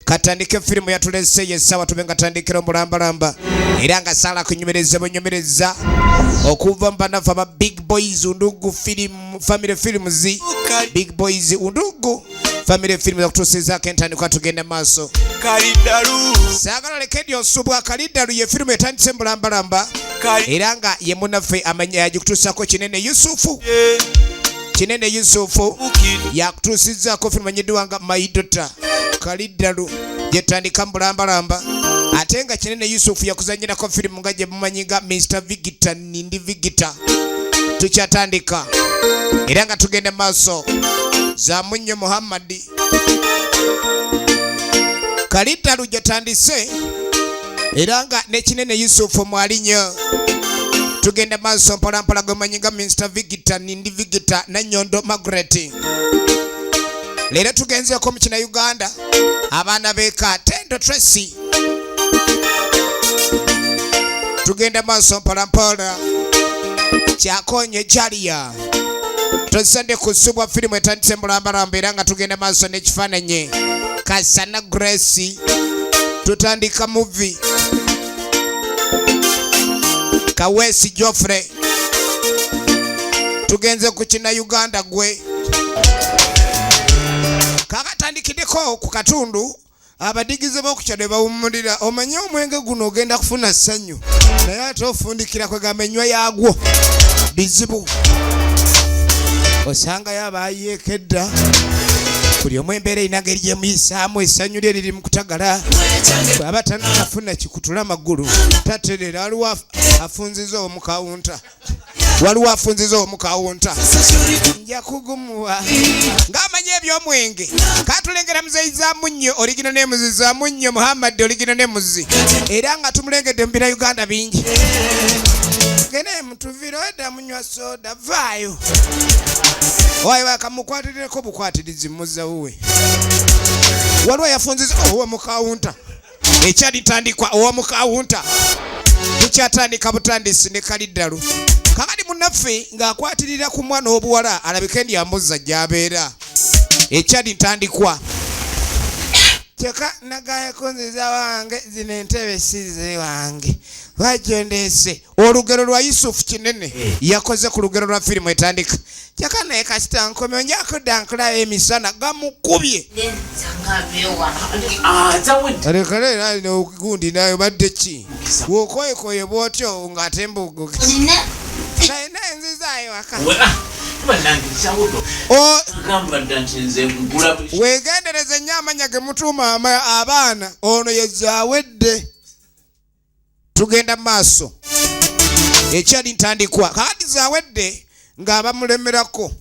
Katandike firimu yatulese yessawa tube nga tandikira omulambalamba era nga saala kunyumiriza bunyumiriza okuva mu banafu aba Big Boys Undugu Film Family Films, Big Boys Undugu Family Films akutuusizaako entandikwa. Tugenda maaso. Kaliddalu. Saagala lekedi osubwa. Kaliddalu ye firimu etandise mulambalamba era nga ye munaffe amanya yagikutuusaako Kinene Yusufu. Kinene Yusufu yakutuusizzaako firimu manyiddwa nga My Daughter Kaliddalu, gyetandika mubulambalamba, ate nga Kinene Yusufu yakuzanyirako firimu nga gye mumanyi nga Mr Vigita Nindi Vigita. Tukyatandika era nga tugenda maaso. Zamunnyo Muhammadi Kaliddalu gyetandise era nga ne Kinene Yusufu mwali nnyo. Tugenda maaso mpolampola. Gwemanyi nga Mr Vigita Nindi Vigita Nanyondo Margaret. Leero tugenzeeko mu kina Uganda, abaana b'eka Tendo Tracy. Tugenda maaso mpolampola. Kyakonye Jalia tosande kusubwa. Firimu etandise mulambalamba era nga tugenda maaso n'ekifaananyi Kasana Grace. Tutandika movie. Kaweesi Joffrey, tugenze ku kina Uganda. Gwe kakatandikiddeko ku katundu abadigize b'okukyalo bawummulira. Omanye omwenge guno ogenda kufuna ssanyu, naye ate ofundikira kwegamba enywa yaagwo bizibu. Osangayo abayiyeeko edda. Buli omu embeera erina ngeri gyemuyisaamu. Essanyu lye liri mu kutagala. Bw'aba tanafuna kikutula magulu taterera. Waliwo afunziza omukawunta, waliwo afunziza omukawunta, nja kugumuwa ng'amanyi ebyomwenge. Katulengera muzeyi Zamunnyo oligino nemuzi, Zamunnyo Muhammad oligino nemuzi, era nga tumulengedde mu bira Uganda bingi. Gene mutuviro edda munywa soda, vaayo owaye bakamukwatirireko bukwatirizi muzawuwe. Waliwo yafunziza owe mukawunta ekyalitandikwa owamukawunta. Tukyatandika butandisi ne Kaliddalu. Kakati munnaffe ng'akwatirira ku mwana w'obuwala alabike ndi amuzza gy'abeera. Ekyali ntandikwa kyokka nagayeko nziza wange, zino entebe si ze wange lwagyo ndeese. Olugero lwa Yusufu Kinene yakoze ku lugero lwa firimu etandika kyokka, naye kasita nkomyo nja kudda nkulaba emisana gamukubye. Lekale gundi nayo badde ki wokoyekoye bwotyo ng'ate mbuguge naye naye nzizaayo waka. Weegendereze nnyo amanya ge mutuuma abaana. Ono ye Zaawedde. Tugenda mu maaso, ekyali ntandikwa. Kakati Zaawedde ng'abamulemerako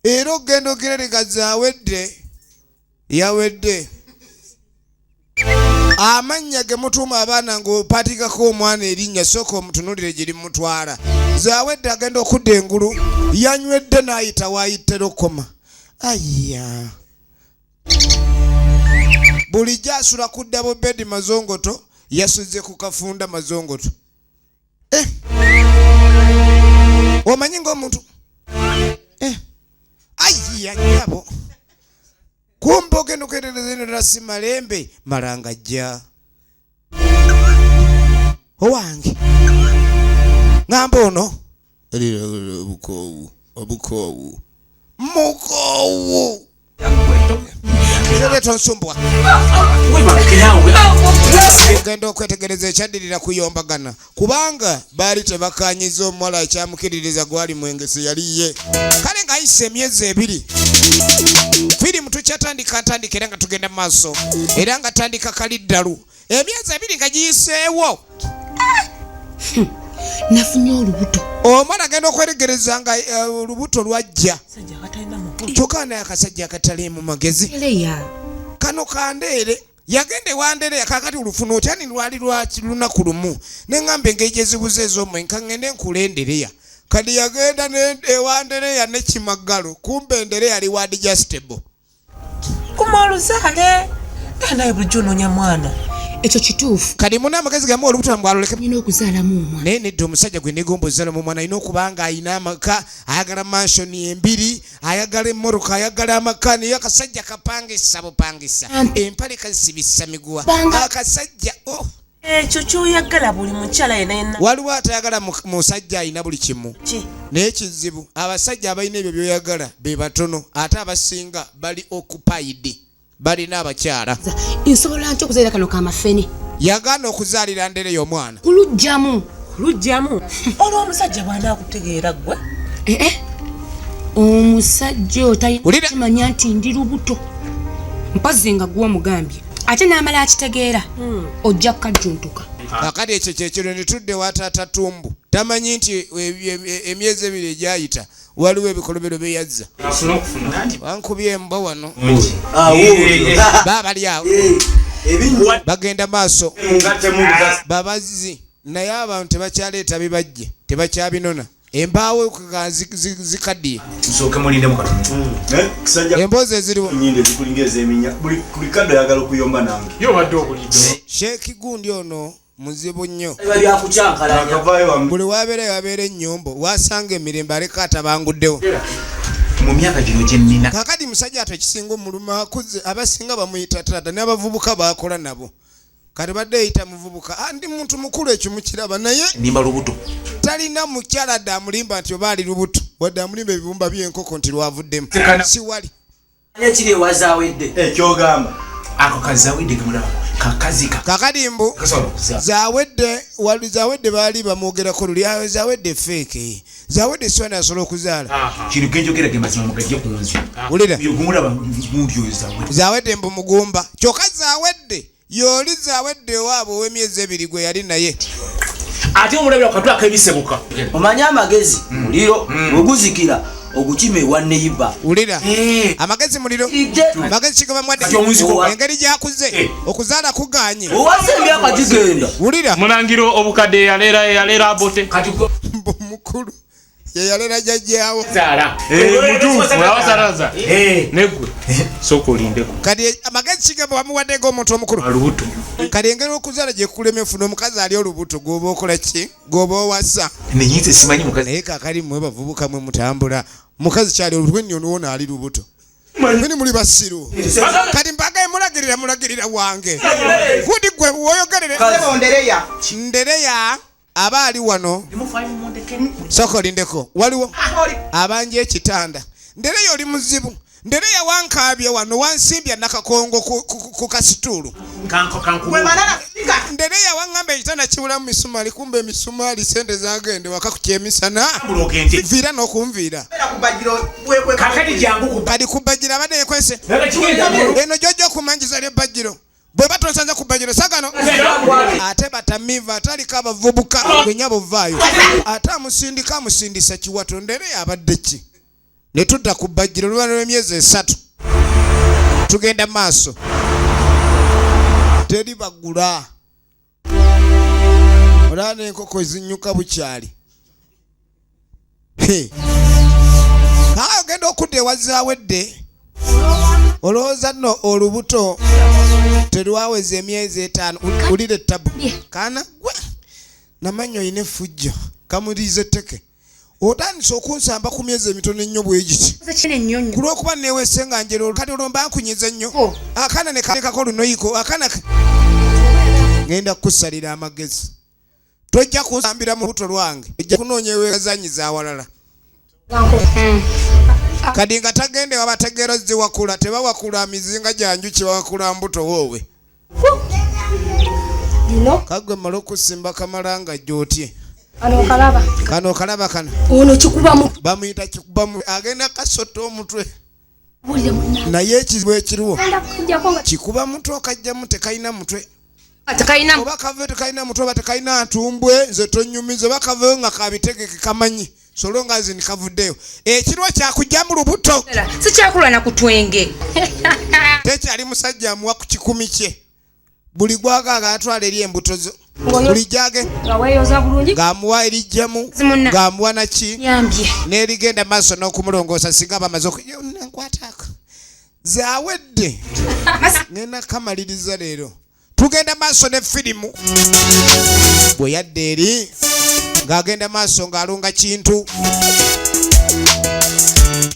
era ogenda ogererega Zaawedde yawedde. Amannya ge mutuuma abaana, ng'opatikako omwana erinnya, sooka omutunulire gye limutwala. Zaawedde agenda okudda engulu yanywedde n'ayita waayitera okukoma. Aya, bulijjo asula ku double bed mazongoto, yasuze ku kafunda mazongoto. Eh. Omanyi ng'omuntu eh. Ayiya nyabo, kumbe ogenda oketereza eno si malembe malanga jja owange ŋŋamba ono obukoowu obukoowu mukoowu tonsumbuwa. Ogenda okwetegereza ekyaddirira kuyombagana, kubanga baali tebakanyiza omuwala. Ekyamukiririza gwali mwenge, si yali ye. Kale ng'ayise emyezi 2, firimu tukyatandika ntandika era nga tugenda mu maaso era nga tandika Kaliddalu. Emyezi 2 nga giyiseewo. Nafunye olubuto. Omwana agenda okweregereza nga olubuto lwajja. Sajja akatalina makulu. Kyokka naye akasajja akataliimu magezi. Leya. Kano kandeere yagenda ewandeere. Kakati olufuna otyani? Lwali lwaki lunaku lumu neŋŋamba engeri gye zibuze ez'omwenka, ŋŋende nkula endereya. Kati yagenda ewandereya ne kimagalo, kumbe endereya ali wa adjustable. Kuma oluzaale naye bulijjo onoonya mwana. Ekyo kituufu. Kati muna amagezi gamu olubuto mbwaloleke. Nina okuzaalamu omwana. Naye nedda, omusajja gwe negomba ozalamu omwana alina okuba nga alina amaka, ayagala mansion embiri, ayagala emmotoka, ayagala amaka, naye akasajja kapangisa bupangisa, empale kazisibisa miguwa, akasajja oh. Ekyo kyoyagala buli mukyala yena yena. Waliwo atayagala musajja alina buli kimu, naye kizibu abasajja abalina ebyo byoyagala be batono, ate abasinga bali occupied, balina abakyala. Nsobola ntya okuzaalira kano kamafene? Yagaana okuzaalira Ndereya omwana. Kulugjamu. Kulugjamu olwo omusajja bw'anaakutegeera ggwe. Eh, eh. Omusajja oyo talina kimanya nti ndi lubuto, mpozzi nga gwe omugambye, ate n'amala akitegeera, ojja kukajjuntuka. Kakati ekyo kyekiro netudde wa taata Tumbu, tamanyi nti emyezi 2 egyayita waliwo ebikolobero byeyazza. Wankubye embwa wano, baabali awo bagenda maaso babazzi, naye abantu tebakyaleeta bibajje, tebakyabinona, embaawo zikaddiye. Nsooke mulindemu katono. Kisajja. Emboozi eziriwo. Nyindo ezikulinga ez'eminya, buli kadde oyagala okuyomba nange. Yo obadde obulidde. Sheeki gundi ono muzibu nnyo. Biba byakukyankalanya. Akavaayo wamu. Buli wabeera wabeera ennyombo, wasanga emirembe aleka atabanguddewo. Mu myaka gino gye nnina. Kakati musajja ate ekisinga omuluma akuze, abasinga bamuyita taata, n'abavubuka bakola nabo. Kati badde eyita muvubuka, ah, ndi muntu mukulu, ekyo mukiraba, naye Nimba lubuto. Talina mukyala dde amulimba nti oba ali lubuto, wadde amulimba ebibumba by'enkoko nti lwavuddemu siwali. Ekiri ewazawedde. Ekyogamba. Ako kazawedde kemulaba kakazi ka Kakati mbu kasobola okuzaala. Zawedde wali zawedde baali bamwogerako luli ayo, zawedde fake, zawedde siwana asobola okuzaala. Kino genjogera ge mazima, mugajje ku nze. Wulira. Oyo gumulaba gundi oyo zawedde. Zawedde mbu mugumba, kyokka zawedde yooli zawedde ewaabwe ow'emyezi 2 gwe yali naye. Ate omulabira katu ak'ebisebuka. Omanye amagezi muliro, bweguzikira ogukima ewa neyiba. Wulira, amagezi muliro, Idde. amagezi kigaba mwadde. Kati omuziko- Engeri gyakuze okuzaala kuganye. Owasa emyaka gigenda. Wulira. Mulangira obukadde yalera abote. Kati gwe Mbu mukulu yeyalera jjajjaawo. zaala. Olabasalaza negwe sooka olindeko. Kati amagezi kigamba bamuwadde ng'omuntu omukulu. Alubuto. Kati engeri okuzaala gyekulema, efuna omukazi ali olubuto, gwoba okola ki? Gwoba owasa? Nenyinza simanyi mukazi. Naye kakali mmwe bavubuka mwe mutambula mukazi kyali olubuto, nyonuwona ali lubuto, mweni muli basiru. Kati mbaga emulagirira mulagirira wange gundi gwe woyogerere. Ndereya. Ndereya aba ali wano, sooka olindeko, waliwo abanja ekitanda. Ndereya oli muzibu. Ndereya wankaabye wano, wansimbya nakakongo ku kasituulu. Kanko kanku. Gwe malala sika. Ndereya waŋŋamba ekitanda kibulamu misumaali, kumba emisumaali sente zagende waka ku kyemisana. Bulogente. Viira n'okunviira. Beera ku bajiro bwe Kakati jangu ku Kati ku bbajjiro abadde yekwese. Kigenda. Eno gyojja okumanjiza lyebbajjiro bwe batonsanze ku bbajjiro sagano, ate batamiivu ataliko abavubuka gwe buvaayo, ate amusindika amusindisa kiwato. Ndere abadde ki? Ne tudda ku bbajjiro oluvannyuma lw'emyezi 3, tugenda maaso, teri bagula, olaba n'enkoko ezinyuka bukyali. He. Kaa ogenda okudda ewazaawedde, olowooza nno olubuto terwaweza emyezi 5. Wulira ettabu kaana gwe namanya olina effujjo kamuliiza etteke, otandise okunsamba ku myezi emitono ennyo bwe giti. Kine nnyo nnyo. Ku lw'okuba neewese nga njero, kati olwo mba nkunyiza nnyo. Oh. Akaana ne kalekako lunoyiko akaana ngenda kukusalira amagezi, tojja kunsambira mu lubuto lwange, ojja kunoonya ewezanyiza awalala. Kati nga tagende wabategeera ziwakula, tebawakula mizinga gya njuki, bawakula mbuto woowe. Lino. Kagwe mmale okusimba kamala nga gy'otye. Kano okalaba. Kano okalaba kano. Ono kikuba mu Bamuyita kikuba mu, agenda kasota omutwe. Wulire munna. Naye ekizibu ekiriwo, Genda kujjako nga kikuba mutwe okajjamu tekalina mutwe. Tekalina Oba kave tekalina mutwe oba tekalina ntumbwe, nze tonyumiza, oba kaveyo nga kabitegeke kamanyi solo nga nze nikavuddeyo. Ekiriwo kyakujja mu lubuto. Sikyakulwana ku twenge. Tekyali musajja amuwa ku 100 kye. Buli gwagaaga atwala eri embuto zo. Buli gyage Nga weeyoza bulungi. Ng'amuwa erijjamu, Zimunna. ng'amuwa naki? Yambye. N'erigenda maaso n'okumulongoosa singa bamaze yo, nkwataako. Zaawedde. Mas- Ngenda kamaliriza leero. Tugenda maaso ne firimu. Bwe yadda eri ng'agenda maaso ng'alunga kintu.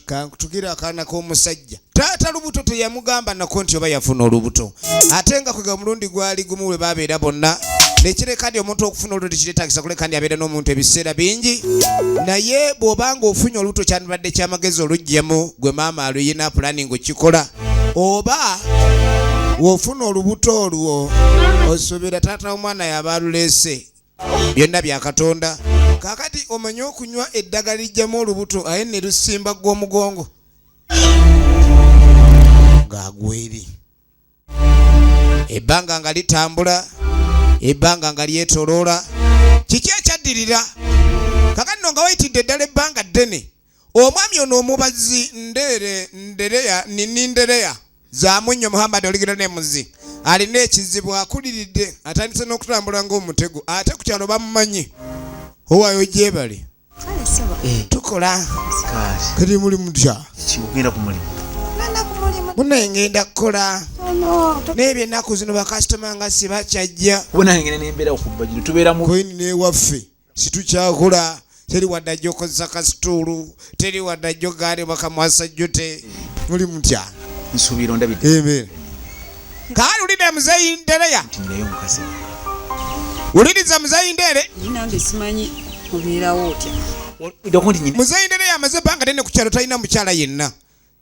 Kankutugira akaana k'omusajja. Taata lubuto teyamugamba nako nti oba yafuna olubuto, ate nga kwega omulundi gwali gumu lwe babeera bonna. Nekireka nti omuntu okufuna olubuto tekiretagisa kuleka nti abeera n'omuntu ebiseera bingi, naye bw'obanga ofunye olubuto kyandibadde kyamagezi oluggyemu gwe maama aluyina pulani ng'okikola, oba w'ofuna olubuto olwo osuubira taata w'omwana yaba aluleese. Byonna bya Katonda. Kaakati omanye okunywa eddagala lijjamu olubuto aye ne lusimba gw'omugongo ng'agweri. Ebbanga nga litambula, ebbanga nga lyetoloola. Kiki ekyaddirira? Kakati nno nga wayitidde ddala ebbanga ddene, omwami ono omubazzi Ndeere Ndereya nini Ndereya Zamunnyo Muhammad Oligiro ne Muzi alina ekizibu, akuliridde, atandise n'okutambula ng'omutego, ate ku kyalo bamumanyi. Owaayo gyebale tukola kati muli mutya? Ogenda ku mulimu? Munaye ngenda kukola naye ennaku zino bakasitoma nga sibakyajja. Kuba nange ngenda nembeera ku bajiro tubeera mu koyini n'ewaffe situkyakola, teri wadde ajja okozesa kasituulu, teri wadde ajja ogaali bakamwasa jjute. Muli mutya? Nsuubira ondabidde. Embeera kaali ulira muzeeyi Ndereya. Nti nyinayo omukazi. Wuliriza muzeeyi Ndeere. Nange simanyi obeerawo otya. Oddako nti nyina Muzeeyi Ndereya amaze ebbanga ddene ku kyalo talina mukyala yenna,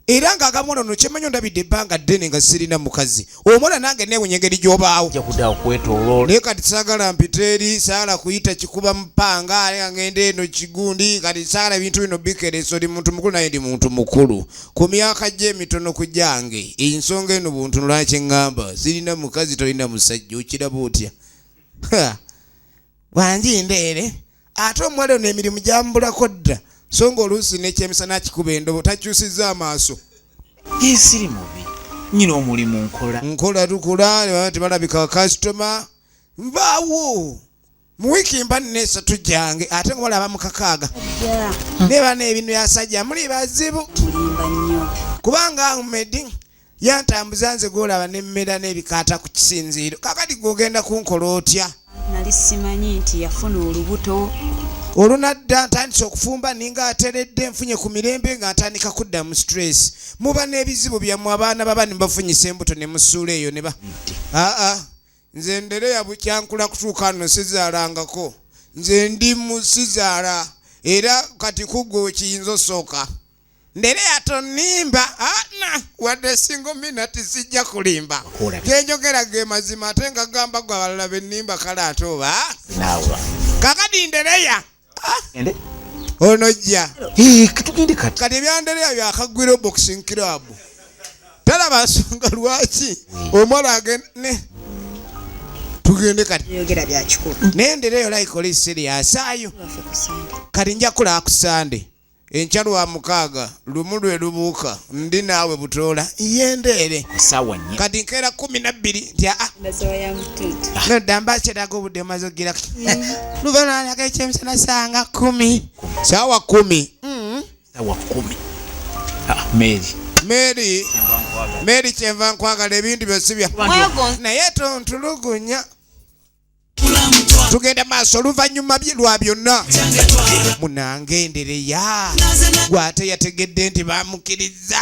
era ng'agamba ono kyemanyi ondabidde ebbanga ddene nga sirina mukazi. Omwana nange neewunya engeri gy'obaawo. Ojja kudda okwetooloola. Naye kati saagala mpita eri, saagala kuyita kikuba mupanga, ale nga ngenda eno kigundi. Kati saagala ebintu bino bikereesa. Oli muntu mukulu naye ndi muntu mukulu ku myaka gye emitono ku gyange. Ensonga eno buntu lwaki ŋŋamba sirina mukazi, tolina musajja, okiraba otya? Ha! Wangi Ndeere, ate omuwala ono emirimu gyambulako dda, so nga oluusi n'ekyemisana akikuba endobo takyusizza amaaso. Ye siri mubi, nyina omulimu nkola. Nkola tukula ne baba tebalabika kasitoma, nvaawo mu wiiki mba nina esatu gyange, ate nga balaba mu kakaaga naye bana ebintu yasajja muli bazibu. Mulimba nnyo. Kubanga Ahmed yantambuza nze gwolaba nemmera n'ebikaata ku kisinziiro. Kakati gwogenda kunkola otya? Nali simanyi nti yafuna olubuto. Olunadda ntandise okufumba ninga ateredde nfunye ku mirembe nga ntandika kudda mu stress. Muba n'ebizibu byammwe, abaana baba ne bafunyisa embuto ne musuula eyo ne ba aa. Nze Ndereya bukyankula kutuuka nno sizaalangako, nze ndi mu sizaala, era kati kuggwe kiyinza osooka. Ndereya tonimba ana wadde single minute, sijja kulimba, gyenjogera ge mazima, ate nga gamba gwe abalala bennimba. Kale ate oba Naawe kakati Ndereya ende onojja. Tugende kati. Kati ebyandereya byakaggwira boxing club, talaba nsonga lwaki omuwala agende. Tugende kati. Yogera bya kikulu. Naye Ndereyo like oli serious ayo? Waffe ku Sande. Kati nja kulaba ku Sande, enkya lwa mukaaga lumu lwe lubuuka ndi naawe butoola yendeere. Saawa 4. Kati nkeera 12 nti aa. Ndasawa ya mutuutu. Nodda mbakyeraga obudde maze okugira luvanalaka ekyemisana sanga 10, saawa 10. Saawa 10. Ah, Mary. Mary, Mary, kyenva nkwagala ebintu byo bya Mwegonza. Naye tontulugunya. Tugenda maaso. Oluvannyuma lwa byonna munangendereya gwate yategedde nti bamukkiriza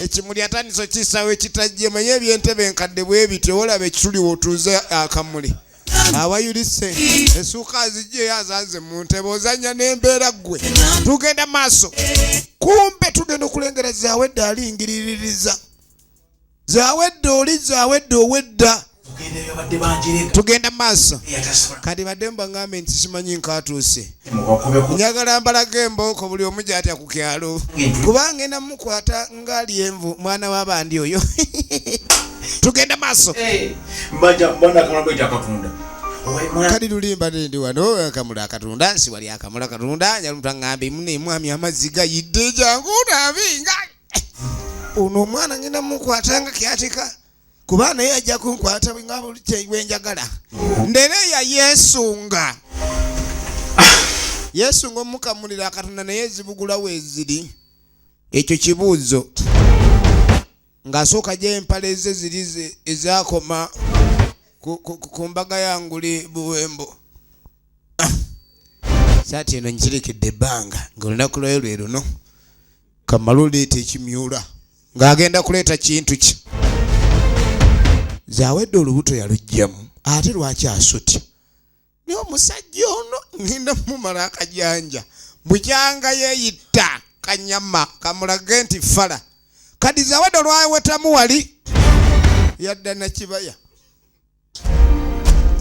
ekimuli, atandise okisawo ekitajje. Manye ebyentebe enkadde bwe bityo, olaba ekituli wotuuze akamuli awayulise essuuka azijjeyo azanze mu ntebe ozannya n'embeera ggwe. Tugenda maaso. Kumbe tugenda okulengera Zawedde alingiriririza Zawedde, oli Zawedde owedda. Tugendeyo badde banjerega. Tugenda maaso. Eyatasobola. Kati badde mbaŋŋambe nti simanyi nkaatuuse. Mubakubeko. Njagala mbalaga embooko buli omu gyatya ku kyalo, kubanga ngenda mukwata ngaali envu mwana w'abandi oyo. Tugenda maaso. Mbanja mbona akamula bweta akatunda. Owe mwana. Kali lulimba ndi wano akamula akatunda si wali akamula katunda njalumuntu aŋŋambe mune mwami amazzi gayidde, jangu nabinga ono omwana ngenda mukwata nga kyatika, kuba naye ajja kunkwata nga buli bwenjagala. Ndereya yeesunga yeesunga omukamulira akatunda, naye ezibugula weeziri ekyo kibuuzo. Ng'asooka gy'empale ze ziri ezakoma. Ku mbaga yanguli Buwembo. Saati eno nkirekedde ebbanga ng'olunaku lwayo lwe luno. Kamale oleeta ekimyula ng'agenda kuleeta kintu ki? Zawedde olubuto yaluggyamu, ate lwaki asutya? Naye omusajja ono ngenda mumala akajanja bukyanga yeeyitta kanyama kamulage nti fala. Kati Zawedde olwawetamu wali yadda nakibaya.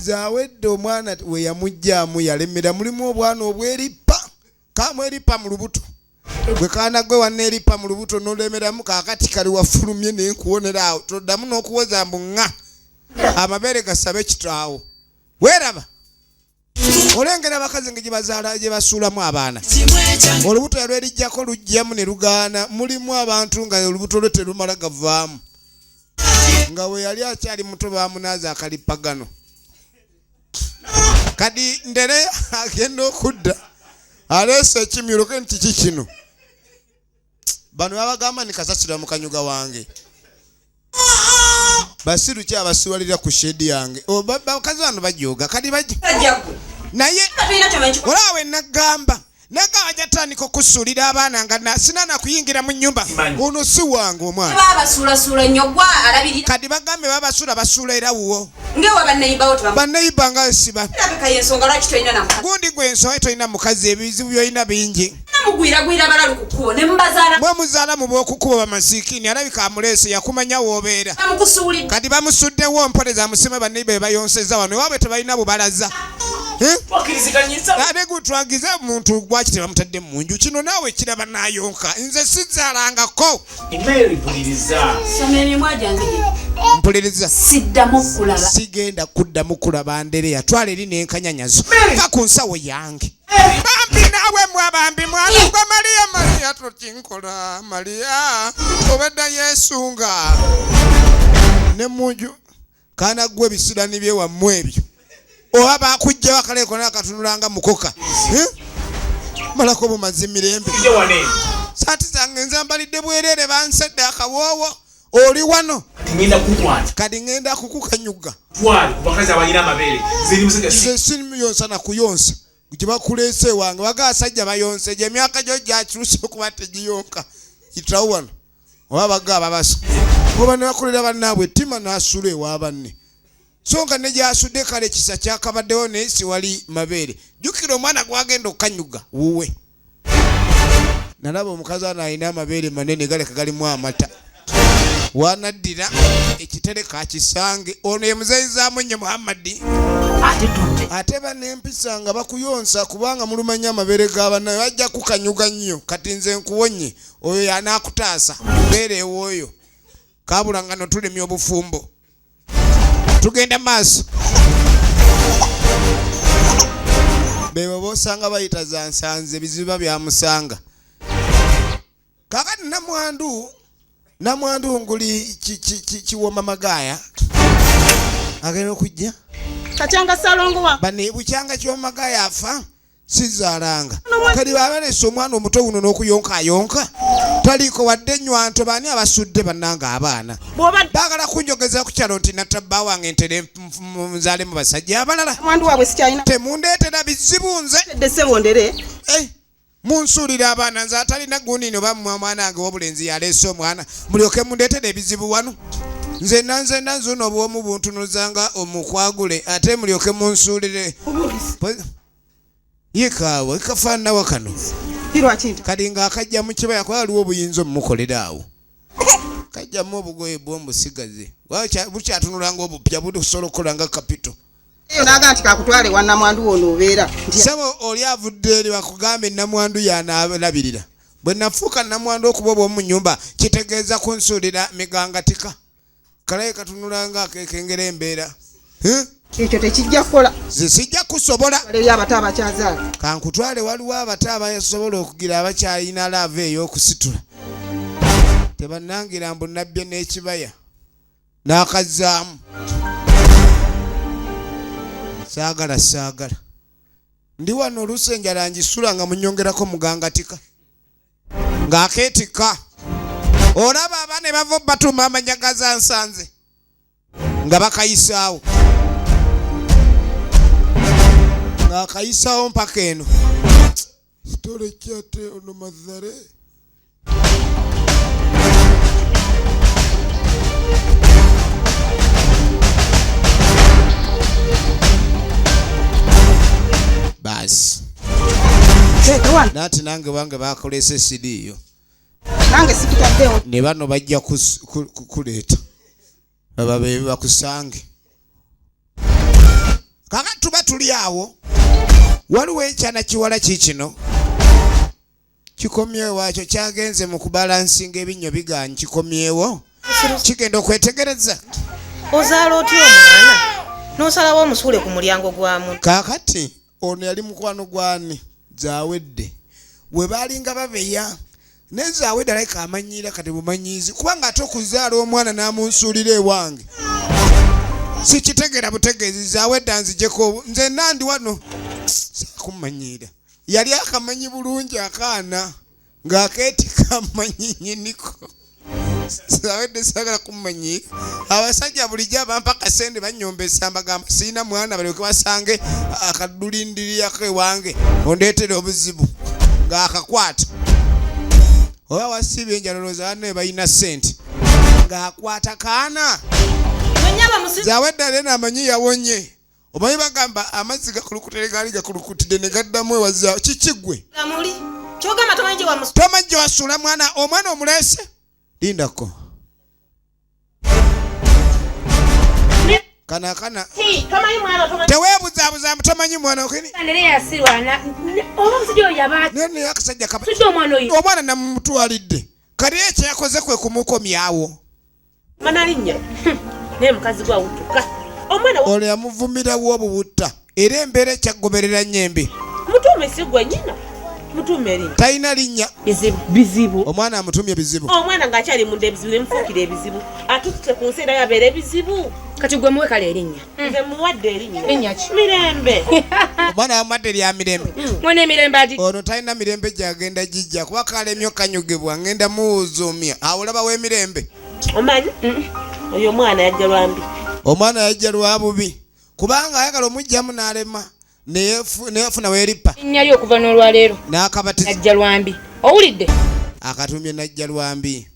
Zawedde omwana we yamugyamu yalemera, mulimu obwana obwerippa, kamwerippa mu lubuto. Gwe kaana gwe wanneerippa mu lubuto n'olemeramu, kaakati kali wafulumye nenkuwonera awo, toddamu n'okuwoza mbu ŋŋa amabeere gasabe kitaawo. Weeraba olengera abakazi nga gyebazaala gye basuulamu abaana, olubuto yalwerijjako lujjamu ne lugaana. Mulimu abantu nga olubuto lwe terumala gavaamu, nga we yali akyali muto bamunaaza akalippagano. Kati ndere agenda okudda aleese ekimyulo ke nti kiki kino? Bano babagamba ni kasasira mu kanyuga wange. Basiru ki abasiwalira ku shedi yange? Bakazi bano bajooga kati bajja naye olaba we nagamba nagamba jatandika okusuulira abaana nga sina na kuyingira mu nnyumba. Ono si wange omwana. Babasuulasuula nnyo, gwa alabirira. Kati bagambe babasuula basuula era wuwo. Ngewa banneyibawo tebamu. Banneyiba nga siba. Kirabika y'ensonga lwaki tolina na mukazi. Gundi gwe ensonga tolina mukazi, ebizibu by'olina bingi. Mugwiragwira balalu ku kkubo ne mubazaala. Mwe muzaala mu b'okukubo bamasiikini, alabika amuleese yakumanya w'obeera. Bamukusuulidde. Kati bamusuddewo mpoleza amusime banneyiba be bayonsezza wano ewaabwe tebalina bubalaza. Ate gutwagize omuntu gwaki tebamutadde mu nju kino naawe kiraba naayonka nze sizaalangako. Soma emimwa gyange gye. Mpuliriza. Siddamu kulaba. Sigenda kuddamu kulaba Andereya. Twala eri n'enkanyanyazo. Va ku nsawo yange. Bambi naawe mwa bambi mwana gwa Mariya. Mariya tokinkola Mariya. Obadda yeesunga. Ne mu nju kaana gwe ebisirani bye wammwe ebyo. Oba bakujjawo akaleeko n'akatunulanga mukoka. Malako bumazi mirembe. Saati zange nzambalidde bwereere bansedde akawoowo. Oli wano. Ngenda kukwata. Kati ngenda kukukanyuga. Twale ku bakazi abalina amabeere. Ziri musajja si. Nze simuyonsa na kuyonsa. Gye bakuleese ewange baga abasajja bayonse gye emyaka gyo gyakyuse okuba tegiyonka. Yitawo wano. Oba baga ababasa. Oba ne bakolera bannaabwe ettima n'asula ewa banne. So nga ne gy'asudde kale ekisa kyakabaddewo naye siwali mabeere. Jjukira omwana gw'agenda okukanyuga wuwe. Nalaba omukazi ano alina amabeere manene galeka galimu amata. Wanaddira ekitereka akisange. Ono ye muzeeyi nnyo Muhammadi. Ate banempisa nga bakuyonsa kubanga mulumanya amabeere ga bannaye bajja kukanyuga nnyo. Kati nze nkuwonye oyo y'anaakutaasa beera ew'oyo. Kabula nga no tulemye obufumbo. Tugenda maaso. Bebo bosanga bayita za nsanze ebizibu byamusanga. Kakati namwandu nguli kiwoma magaya agenda okujja. Kakyanga Ssalongo wa. Bane bukyanga kiwoma magaya afa sizaalanga. Kati babalese omwana omuto guno n'okuyonkaayonka. Taliiko wadde ennywanto baani abasudde bannanga abaana. Baagala kunjogeza ku kyalo nti natta bba wange ntere nzaale mu basajja abalala. Mwandu waabwe sikyalina. Temundeetera bizibu nze. Tedde ssebondere. Munsuulira abaana nze atalina gundi no bammwe omwana wange w'obulenzi yaleese omwana. Mulyoke mundeetere ebizibu wano. Nze nanze nzuno obwomu buntunuzanga omukwagule ate mulyoke munsuulire. Yekaawa kafaanana kano. Kati ng'akajja mu kibaya kuba waliwo obuyinza omumukolera awo. Kajjamu obugoye bw'omusigaze. Bukyatunula ng'obupya busobola okukola nga kapito. Eyo n'agamba nti kakutwale wa namwandu wono obeera. Ssebo oli avudde eri bakugambe namwandu y'anaalabirira. Bwe nafuuka namwandu okuba obw'omu nnyumba kitegeeza kunsuulira migangatika. Kalaye katunula ng'akekengera embeera. Ekyo tekijja kukola. Nze sijja kusobola. Waliwo abato abakyazaala. Kankutwale waliwo abato abasobola okugira abakyalina laava ey'okusitula. Tebannangira mbu nabbye n'ekibaya. N'akazzaamu. Saagala saagala. Ndi wano oluusi enjala ngisula nga munyongerako mugangatika. Ng'akeetikka. Olaba abaana bava batuuma amannya ga zansanze. Nga bakayisaawo. Ng'akayisawo mpaka eno. Sitole kyate ono mazare. Basi. Nati nange wange bakolese sidiyo. Nange sikitaddewo. Ne bano bajja kuleeta. Bababe bakusange. Kaka tuba tuli awo. Waliwo ekyana kiwala kikino. Kikomyewo wakyo kyagenze mu kubalansinga ebinnyo bigaanyi kikomyewo. Kigenda okwetegereza. Ozaala otya omwana? N'osalawo omusuule ku mulyango gwa munno. Kaakati ono yali mukwano gwani Zawedde. We baalinga babeya. Ne Zawedde alabika amanyiira kati bumanyiizi kubanga ate okuzaala omwana n'amunsuulira ewange. Sikitegeera butegeezi Zawedde anzijeko nze nandi wano saakumanyiira. Yali akamanyi bulungi akaana ng'akeetika amanyi nnyiniko. Zawedde saagala kummanyiira. Abasajja bulijjo abampa kasente bannyombesa mbagamba sirina mwana balyoke basange akadulindirirako ewange ondeetera obuzibu ng'akakwata. Oba wasiibye enjala olowooza banne balina ssente ng'akwata kaana. Zawedde alena amanyi yawonye. Omanyi bagamba amazzi gakulukutire gaali gakulukutidde ne gaddamu ewaza kiki ggwe? Tomanyi gye wasuula mwana omwana omuleese? Lindako. Kana akana. Teweebuzaabuza mbu tomanyi mwana okini. Naye akasajja kaba. Omwana namutwalidde. Kati ye kye yakoze kwe kumukomyawo. Mana linnya. Naye mukazi gwe awutuka. Omwana ono yamuvumirawo obuwutta era embeera ekyagoberera nnyo embi. Mutuume si gwe nnyina. Mutuume erinnya. Talina linnya. Bizibu. Bizibu. Omwana amutumye bizibu. Omwana ng'akyali munda ebizibu ne mufuukira ebizibu. Atutute ku nsi era yabeera ebizibu. Kati gwe muwe kale erinnya. Nze muwadde erinnya. Linnya ki? Mirembe. Omwana amuwadde lya Mirembe. Mwana emirembe agi. Ono talina mirembe gy'agenda gijja kuba kalemye okanyugibwa ngenda muwuzuumya. Awo olabawo emirembe. Omanyi? Oyo omwana yajja lwambi. Omwana yajja lwa bubi kubanga ayagala omugyamu n'alema neyefuna weerippa. Linnya lyo okuva n'olwaleero. N'akabatiza. Najja lwambi. Owulidde? Akatumye najja lwambi.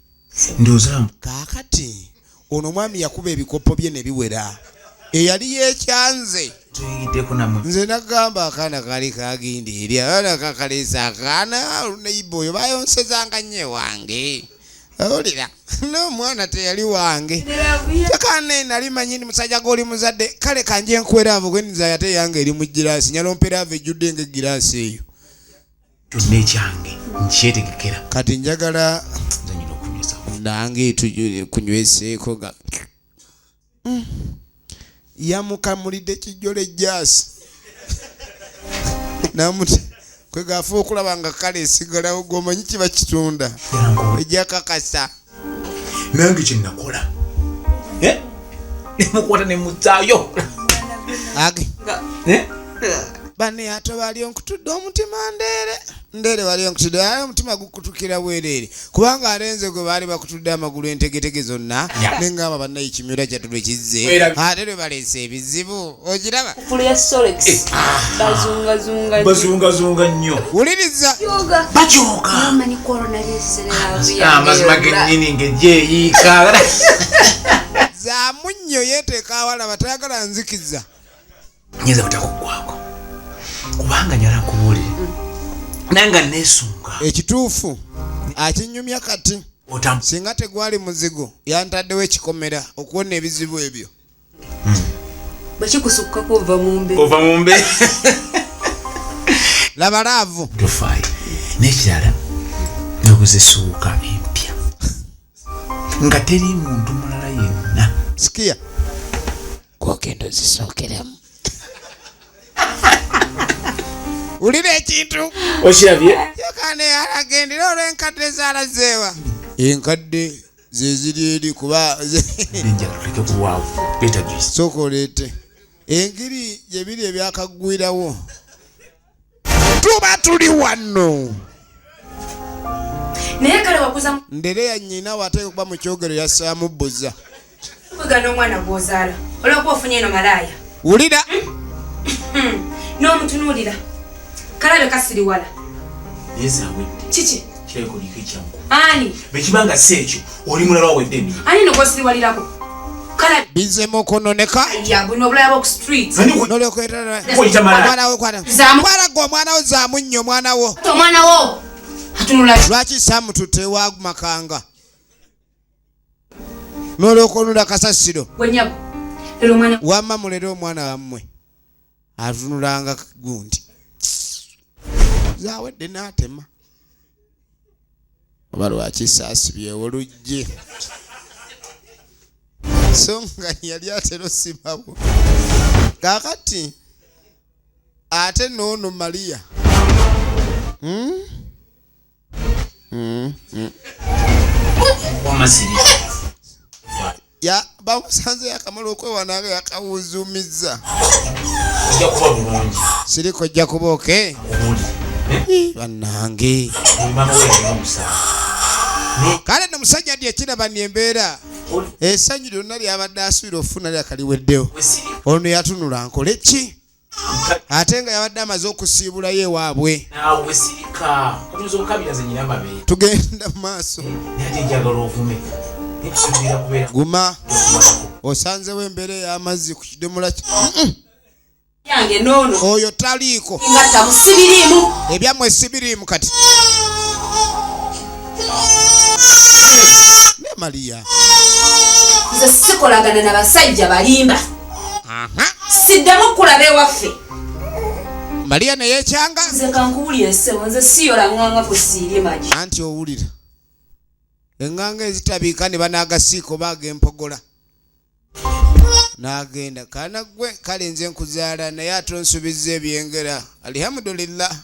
Ndowooza. Kaakati ono omwami yakuba ebikopo bye ne biwera. Eyali yeekyanze. Tuyigiddeko nammwe. Nze nagamba akaana kaali kagenda eri akaana kakaleese akaana neighbor oyo bayonsezanga nnyo ewange. Owulira n'omwana teyali wange. Kyokka nali manyi ndi musajja gw'oli muzadde kale kanje nkuwera avo gwe ate yange eri mu giraasi nyala ompeera avo ejjudde ng'egiraasi eyo. Kyonna ekyange nkyetegekera. Kati njagala nange tukunyweseeko ga yamukamulidde kijjole ejjaasi namuti kwegafa okulaba nga kale esigalawo gwomanyi kiba kitunda ejja kakasa. Nange kye nakola. Nemukwata ne muzzaayo. Age. Bane ate bali onkutudde omutima ndeere. Ndeere wali onkutudde aye omutima gukutukira bwereere kubanga alenze gwe baali bakutudde amagulu entegetege zonna ne ngamba bannaye ekimyula kyattu lwe kizze ate lwe baleese ebizibu okiraba. Kufulu ya Solex. Bazungazunga. Bazungazunga nnyo. Wuliriza. Bajooga. Amanyi corona yeserera. Amazima gennyini ng'egyeyiika. Za munnyo yeeteeka awalaba tayagala nzikiza. Nyinza butakuggwako kubanga njala nkubuulire nange neesunga. Ekituufu akinyumya kati singa tegwali muzigo yantaddewo ekikomera okuwona ebizibu ebyo. Bwe kikusukkako ova mu mbeera. Ova mu mbeera. Laba laavu. Tofaayo. N'ekirala naguze essuuka empya nga teri muntu mulala yenna. Sikia. Gwogenda ozisookeremu. Wulira ekintu. Okirabye? Yokane alagendera olw'enkadde z'alazeewa. Enkadde ze ziri eri kuba Enjala tuleke kulwawo. Leeta juice. Sooka oleete. Engiri gye biri ebyakaggwirawo. Tuba tuli wano. Naye kale wakuza Ndere ya nnyina wateeka okuba mu kyogero yassaamu bbuza. Kwegana omwana gw'ozaala olw'okuba ofunye eno malaaya. Wulira. N'omutunuulira. Kalabe kasiriwala. Naye zawedde. Kiki? Kirabika oliko ekyangu. Ani? Bwe kiba nga si ekyo, oli mulala wawedde emirimu. Ani no gw'osiriwalirako? Kalabe. Bizzemu okwononeka. Ya buno obulaya bw'oku street. Oyita malaya. Omwana wo kwana. Zaamu. Mwana gwe omwana wo zaamu nnyo omwana wo. Ate omwana wo atunula. Lwaki saamututte ewa Makanga? N'olyoka onula kasasiro. Gwe nnyabo. Lero omwana. Wamma mulere omwana wammwe. Atunulanga gundi. Zaawedde n'atema. Oba lwaki saasibyewo luggi? So nga yali atera osimawo. Kaakati ate n'ono Maria. Wamasiri. Ya bamusanze yakamala okwewana nga yakawuzuumizza. Ojja kuba bulungi. Siriko ojja kuba oke. Obuli. Bannange. Maama we yalina omusango. Kale nno musajja ndi ekiraba ni embeera. Essanyu lyonna lyabadde asuubira okufuna lyakaliweddewo. Ono yatunula nkole ki? Ate nga yabadde amaze okusiibulayo ewaabwe. Naawe sirika. Oyinza okukabira nze nyina amabeere. Tugenda mu maaso. Naye ate njagala ovume. Nkusuubira kubeera. Guma. Osanzewo embeera ey'amazzi ku kidomola ki. Yange n'ono. Oyo taliiko. Nga tabu sibiriimu. Ebyammwe sibiriimu kati. Ne Maria. Nze sikolagana na basajja balimba. Siddamu kulaba ewaffe. Maria ne yeekyanga. Nze kankuwulire ssebo, nze siyola ŋŋanga ku siirye magi. Anti owulira. Eŋŋanga ezitabiika ne banaagasiika oba ag'empogola. N'agenda kana ggwe kale nze nkuzaala naye ate onsubizza ebyengera. Alhamdulillah.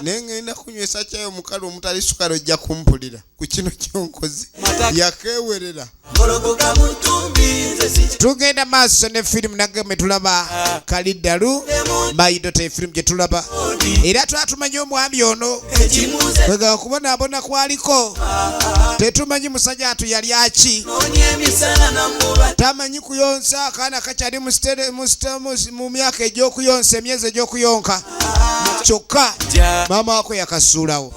Naye ŋŋenda kunywesa kyayi omukalu omutali sukali ojja kumpulira ku kino ky'onkoze. Yakeewerera. Tugenda maaso ne firimu nagemwe tulaba Kaliddalu My Daughter, efirimu gye tulaba era twatumanyi omwami ono kwegaba okubonaabona kwaliko tetumanyi musajja atu yali aki tamanyi kuyonsa akaana kakyali mu myaka egy'okuyonsa emyezi egy'okuyonka kyokka maama wako yakasuulawo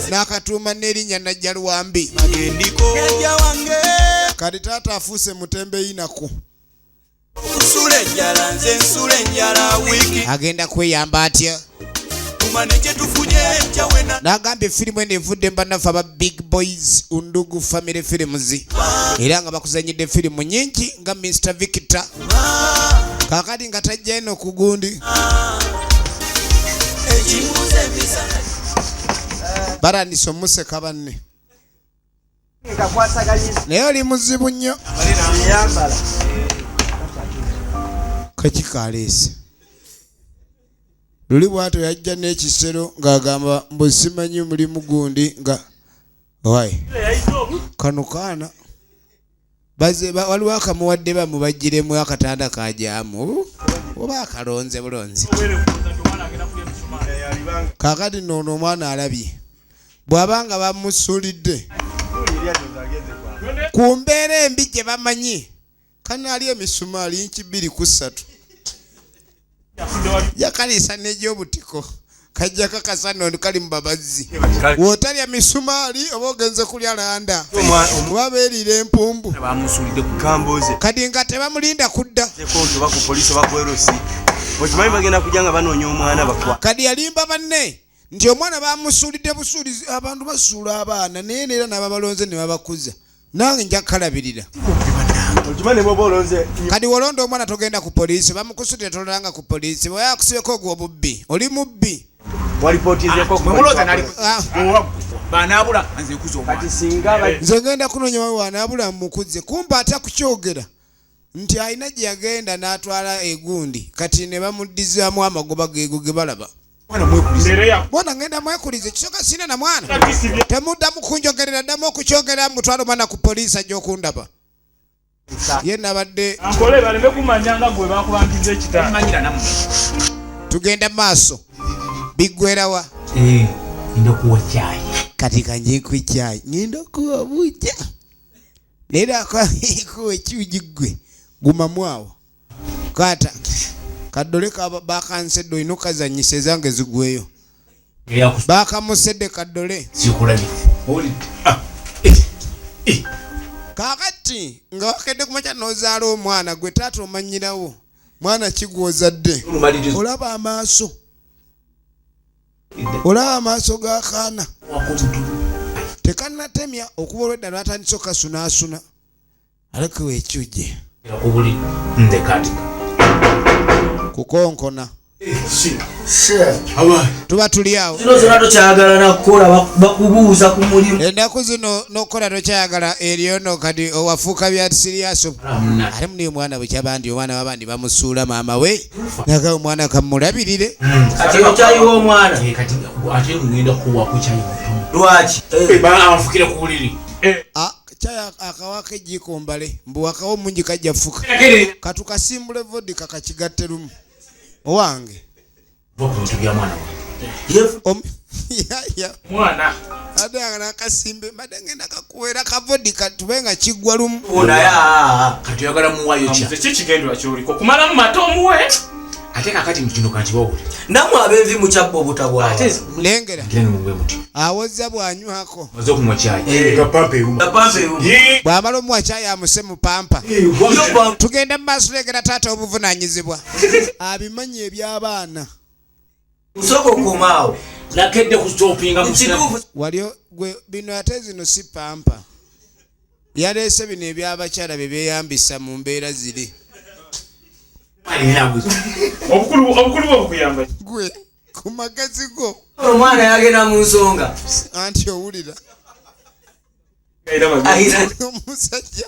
n'akatuuma n'erinnya Najja Luwambi. Kati taata afuuse mutembeeyi nako. Agenda kweyamba atya? N'agamba firimu eno evudde mu bannaffe aba Big Boys Undugu Family Films era nga bakuzanyidde firimu nnyingi nga Mr Victor. Kaakati nga tajja eno ku gundi. Batandise omuseka banne. Naye oli muzibu nnyo. Kakikaleese. Luli bw'atyo yajja n'ekisero ng'agamba mbu simanyi mulimu gundi nga wayi. Kano kaana baze waliwo akamuwadde bamubajjiremu akatanda kajaamu oba akalonze bulonzi. Kaakati nno ono omwana alabye bw'aba nga bamusuulidde ku mbeera embi gye bamanyi kanaali emisumaali inci 2 ku 3 yakaliisa n'egy'obutiko kajja kakasa nno kali mu babazzi. W'otalya misumaali oba ogenze kulya landa oba beeriira empumbu. Bamusuulidde ku Kambuuze. Kati nga tebamulinda kudda. Konti oba ku poliisi oba ku LC. Okimanyi bagenda kujja nga banoonya omwana bakwa. Kati yalimba banne nti omwana bamusuulidde busuulizi. Abantu basuula abaana naye neera n'ababalonze ne babakuza nange nja kukalabirira. Okimanyi ne bw'oba olonze Kati wolonda omwana togenda ku poliisi bamukusudde tololanga ku poliisi bwe yakusibeko ogwo obubbi oli mubbi. Walipootizeeko ku Mwe mulowooza nali Ah. banaabula nze nkuza omwana. Kati singa Nze ngenda kunoonya wawe wanaabula mukuze kumba atya kukyogera nti alina gye yagenda n'atwala egundi kati ne bamuddizaamu amagoba geego ge balaba. Mwana ngenda mwekulize kisooka sina na mwana temuddamu kunjogerera ddamu okukyogera mutwala omwana ku poliisi ajja okundaba ye nabadde. Ankole baleme kumanya nga gwe bakubangiza ekitanda. Manyira nammwe. Tugenda maaso biggwerawa? Ngenda kuwa caayi. Kati kanje nkuwe caayi ngenda okuwa bujja leero kuwa ekyugi ggwe gumamu awo kwata. Kaddole bakansedde olina okukazannyisa ezange zigweyo. Bakamusedde kaddole. Kakati nga wakedde kumakya n'ozaala omwana gwe taata omanyirawo mwana kigwozadde olaba amaaso olaba amaaso g'akaana tekanatemya okuba olwedda lwatandise okukasunaasuna aleke wekyujje kukonkona tuba tuli awo Zino zonna tokyayagala nakukola bakubuuza ku mulimu. Ennaku zino n'okukola tokyayagala eriyo no kati owafuuka bya siriyaso ate muni omwana bwekyabandi omwana wabandi bamusuula maama we naga omwana kamulabirire. Kati okyayiwa omwana. Kati ate ngenda kuwako kyayi mutono. Lwaki? Anfukire ku buliri. Kyayi akawako ejjiiko mbale mbu wakawo mungi kajja fuka katukasimbule vodika kakigatte lumu owange. Mwana ate nakasimbe mbadde ngenda kakuwera kavodika tube nga kiggwa lumu. Kati oyagala muwayo kya nze ki kigendera kyoliko kumalamu mata omuwe ate kakati kino kankibawo Nammwe ab'envi mukyabba obutabwawa. Lengera mugwe mutyo awoza bw'anywako maze okunywa kyayi Pampa eruma. Bw'amala omuwa kyayi amuse mu pampa. Tugenda mu maaso lengera taata obuvunaanyizibwa abimanyi eby'abaana. Nsooka okomaawo. Nakedde kustopinga. Kituufu. Wali gwe bino ate zino si pampa yaleese bino ebyabakyala bye beeyambisa mu mbeera ziri. Obukulu obukulu bwe bukuyamba. Gwe ku magezi go. Omwana yagenda mu nsonga. Anti owulira omusajja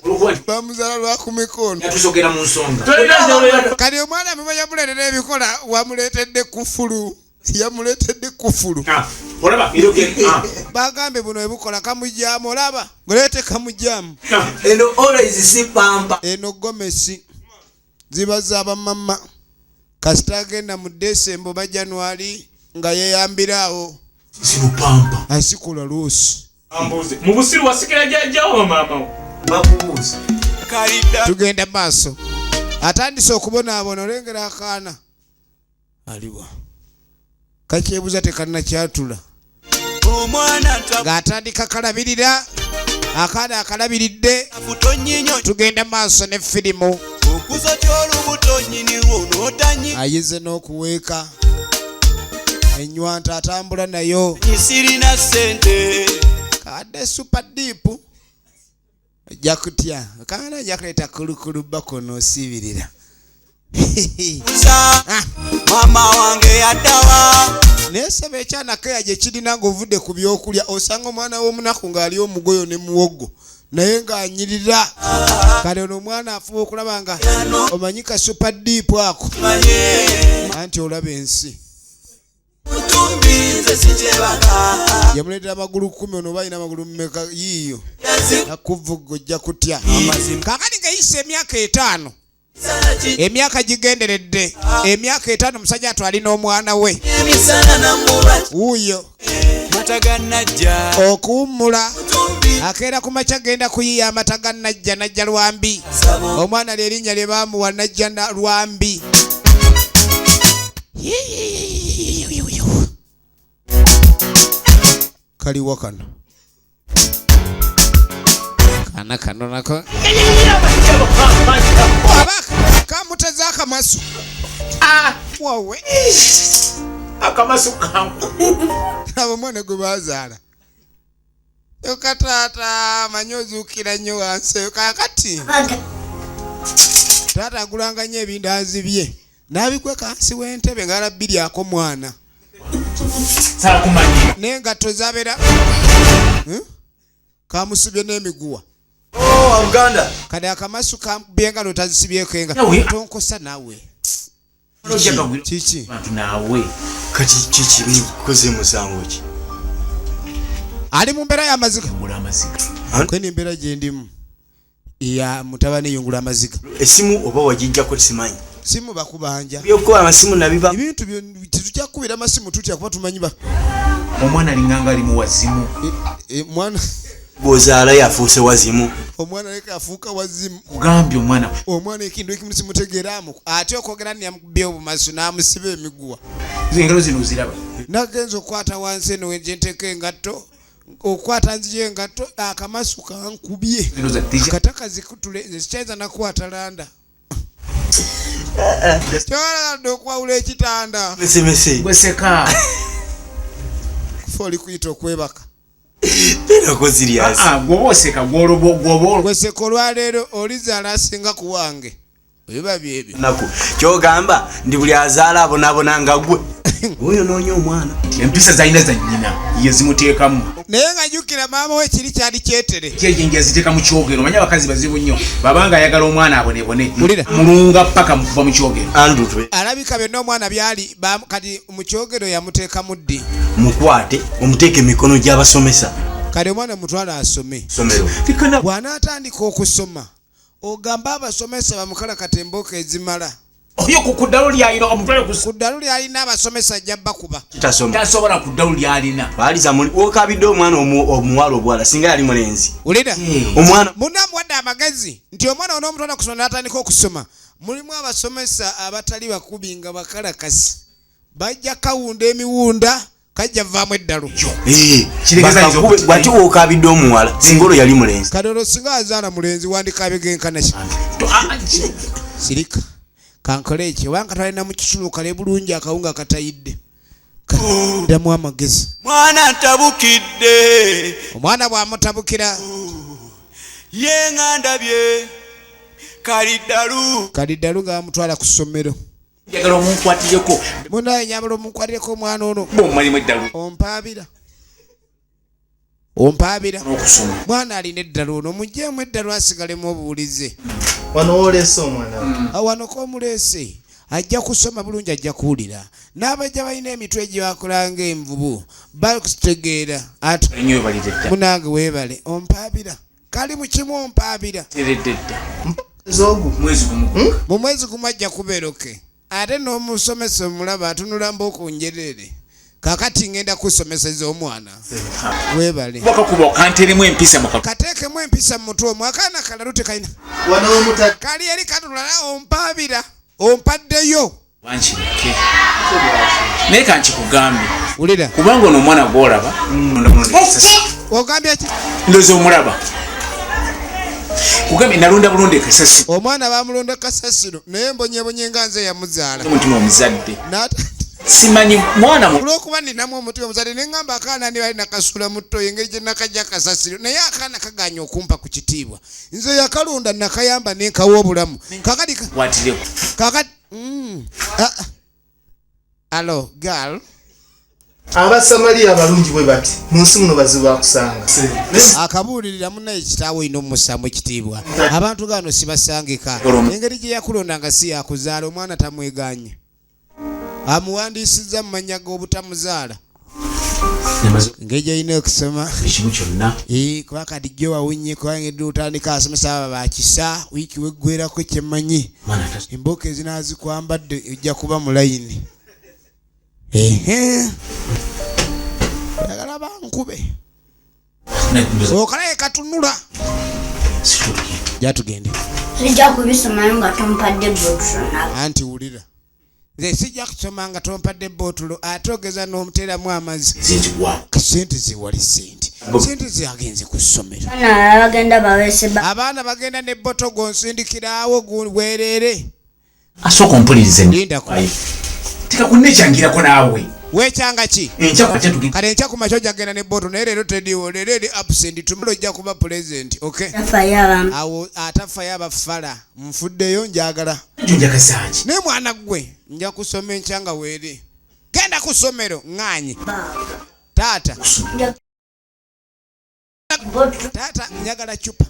bamuzaala lwa ku mikono. Yatusogera mu nsonga. Kati omwana muba yamuleetera ebikola wamuleetedde kufulu yamuleetedde kufulu. Olaba Bagambye buno ebukola kamujjamu olaba nguleete kamujjamu. Eno always si pampa. Eno gomesi ziba z'abamama kasita agenda mu Desemba oba January nga yeyambira awo. Zino pampa asikola luusi. Ambuuze mu busiru wasikira jjajjawo maama wo. Bakubuuza. Tugenda maaso atandise okubonaabona olengera akaana aliwa kakyebuza tekannakyatula ng'atandika kalabirira akaana akalabiridde. Tugenda maaso ne firimu ayize n'okuweeka enywanta atambula nayo. Sirina sente. Kadde super deep ojja kutya akaana ajja kuleeta kulukulu bakono osiibirira. Mama wange yaddawa. Naye saba ekyana keya gye kirina ng'ovudde ku byokulya osanga omwana w'omunaku ng'ali omugoyo ne muwogo naye ng'anyirira kale ono omwana afuba okulaba nga omanyi ka super deep ako anti olaba ensi yamuleetera amagulu 10 ono oba alina amagulu mmeka yiiyo akuvuga ojja kutya. Kaakati ng'eyise emyaka 5 emyaka gigenderedde emyaka 5 omusajja atwalina omwana we wuuyo okuwummula akeera ku makya genda kuyiya amata ga Najja Najja Lwambi omwana lyerinnya lye baamuwa Najja Lwambi. Kaliwa kano kana kano nako aba kamuteze akamasu wawe akamasu kangu abo omwana gwe bazaala yoka taata manyi ozuukira nnyo wansi kakati taata agulanga nnyo ebindaazi bye n'abikweka wansi w'entebe nga alabbiryako mwana n'engatto zabeera kamusibye n'emiguwa. Kati akamasu kamubye engalo tazisibyeko enga tonkosa naawe kiki naawe kati kiki nkoze musango ki ali mu mbeera y'amaziga kweno embeera gye ndimu ya mutabani yungula amaziga. Esimu oba wagijjako simanyi. Simu bakubanja. Byokuba amasimu nabiba. Ebintu tetujja kukubira amasimu tutya kuba tumanyi ba. Omwana alinganga ali mu wazimu. Mwana Gwozaala yafuuse wazimu. Omwana leka afuuka wazimu. Kugambye omwana. Omwana ekintu ekimu simutegeeramu, ate okwogera niyamukubye obumasu n'amusiba emiguwa. Engalo zino oziraba? Nagenza okukwata wansi eno wenjenteeka engatto, okukwata nzija engatto akamasu kankubye. Zino za Kataka zikutule, nze sikyayinza nakukwata landa. Kyoladde okwawula ekitanda. Mesemese. Gweseka. Kufa oli kuyita okwebaka. Beerako serious. Ah, gwoba oseka gw'olobo. Gweseka olwaleero olizaala asinga ku wange. Biba byebyo. Naku kyogamba ndi buli azaala abonaabona nga gwe. Oyo noonya omwana. Empisa zalina za nnyina ye zimuteekamu. Naye nga jjukira maama we kiri kyali kyetere. Kyejinja ziteeka mu kyogero. Omanyi abakazi bazibu nnyo. Babanga ayagala omwana abonebone. Wulira. Mulunga paka mukuva mu kyogero. Andrew twe. Alabika byonna omwana byali kati mu kyogero yamuteekamu ddi? Mukwate omuteeke emikono gy'abasomesa. Kati omwana mutwale asome. Somero. Bw'anaatandika okusoma ogamba abasomesa bamukalakata embooko ezimala. Oyo ku ddalu ly'alina omutwale ku Ku ddalu ly'alina abasomesa ajja bakuba. Kitasoma. Tasobola ku ddalu ly'alina. Baaliza muli wokabidde omwana omuwala obuwala singa yali mulenzi. Wulira. Omwana Munna amuwadde amagezi nti omwana onoomutwala kusoma n'atandika okusoma. Mulimu abasomesa abatali bakubi nga bakalakasi. Bajja kawunda emiwunda kajja vaamu eddalu. Bakakube bw'ati wokabidde omuwala singa olwo yali mulenzi. Kati olwo singa azaala mulenzi wandikabigenkana ki? Sirika. Kankole ekyo obanga twalina mu kisulo kale bulungi akawunga akatayidde. Ddamu amagezi. Mwana ntabukidde. Omwana bw'amutabukira. Ye nga ndabye kaliddalu. Kaliddalu nga bamutwala ku ssomero. Njagala omunkwatireko. Munaye njagala omunkwatireko omwana ono. Bw'omumalimu eddalu. Ompaabira. Ompaabira. N'okusoma. Mwana alina eddalu ono muggyemu eddalu asigalemu obuwulize. Wano w'oleese omwana. Wano k'omuleese. Ajja kusoma bulungi, ajja kuwulira. N'abajja balina emitwe gye bakola ng'envubu bakutegeera. Ate Ennyo weebalire dda. Munange weebale ompaabira. Kali mu kimu ompaabira. Teredde dda. Zoogu. Mwezi gumu. Mu mwezi gumu ajja kubeera okay. Ate n'omusomesa omulaba atunula mba okunjereere. Kaakati ngenda kusomeseza omwana. Weebale. Wakakuba okanteremu empisa mu kalwa. Kateekemu empisa mu mutwe omwo akaana kalalu tekalina. Wano w'omutadde. Kali eri katulala ompaabira. Ompaddeyo. Wankireke. Naye kankikugambe. Wulira. Kubanga ono omwana gw'olaba. Ogambye ki? Ndowooza omulaba. Kugambye nalonda bulonde kasasiro. Omwana bamulonda kasasiro naye mbonyebonye nga nze yamuzaala. Omutima omuzadde. Simanyi mwana mu. Olw'okuba ninamu omutima omuzadde ne ŋŋamba akaana ndi bali nakasuula mu ttoyi engeri gye nakajja kasasiro naye akaana kagaanye okumpa ku kitiibwa. Nze yakalonda nakayamba ne nkawa obulamu. Kakati Kwatireko. Kakati Hello girl. Abasamaliya abalungi bwe bati mu nsi muno bazibu bakusanga. Akabuulirira munnaye kitaawe olina omussaamu ekitiibwa. Abantu gano sibasangika. Engeri gye yakulonda nga si yakuzaala omwana tamweganye. Amuwandiisizza mu mannya g'obutamuzaala. Engeri gy'olina okusoma. Ekimu kyonna. Kuba kati jjo wawunye kubanga edda otandika asomesa abo bakisa wiiki weggwerako kyemmanyi. Embooko ezinaazikwambadde ojja kuba mu layini. Ehe. Oyagala bankube. Okalaye katunula. Jatugende. Sijja kubisomayo nga tompadde bootulo. Anti wulira. Nze sijja kusoma nga tompadde bootulo ate ogeza n'omuteeramu amazzi. Sente ziwali sente. Sente zagenze ku ssomero. Abaana bagenda baweese ba. Abaana bagenda ne boto gonsindikirawo bwereere. Asooka ompulirize. Lindako. Tika kunnekyangirako naawe. Weekyanga ki? Enkya ku makya tugende. Kale enkya ku makya ojja kugenda ne boto naye leero teriiwo leero eri absent tomorrow ojja kuba present okay? Tafayo abamu. Awo atafayo abafala nfuddeyo njagala. Njagazaaki? Naye mwana ggwe nja kusoma enkya nga weeri. Genda ku ssomero ŋŋaanyi. Taata. Taata njagala cupa.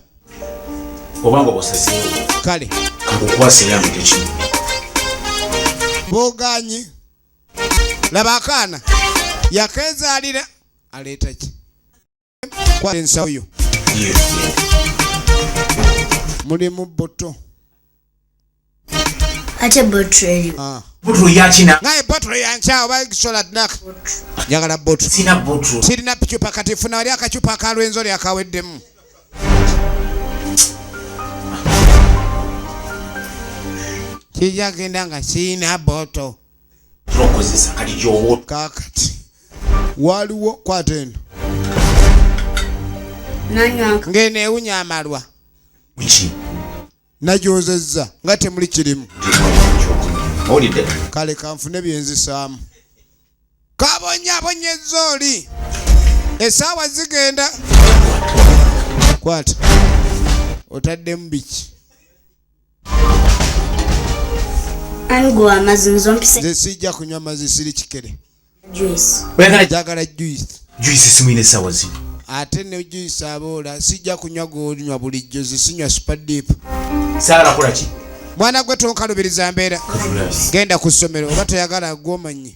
Obanga bw'osazeewo. Kale. Kakukwasa eyange tekimu. Boogaanyi. Laba akaana. Yakeezaalira. Aleeta ki? Kwata ensawo yo. Mulimu boto. Ate bottle eri. Ah. Bottle yakina. Naye bottle yankyawo bagisola dnak. Njagala bottle. Sina bottle. Sirina pichupa kati funa wali akacupa aka Rwenzori akaweddemu. Kijja genda nga sirina bottle. Tulokozesa kati gy'oba. Kaakati waliwo kwata eno. Nanywa. Ng'eno ewunya amalwa. Ki? Nagyozezza nga temuli kirimu. Owulidde? Kale kanfune byenzisaamu. Kabonyaabonyezza oli. Essaawa zigenda. Kwata. Otaddemu biki? Ani gwe amazzi nze ompise. Nze sijja kunywa mazzi siri kikere. Juice. Njagala juice. Juice simuyina essaawa zino. Ate ne juice aboola sijja kunywa gw'onywa bulijjo nze sinywa super deep. Saagala kukola ki? Mwana gwe tonkalubiriza mbeera. Genda ku ssomero oba toyagala gw'omanyi.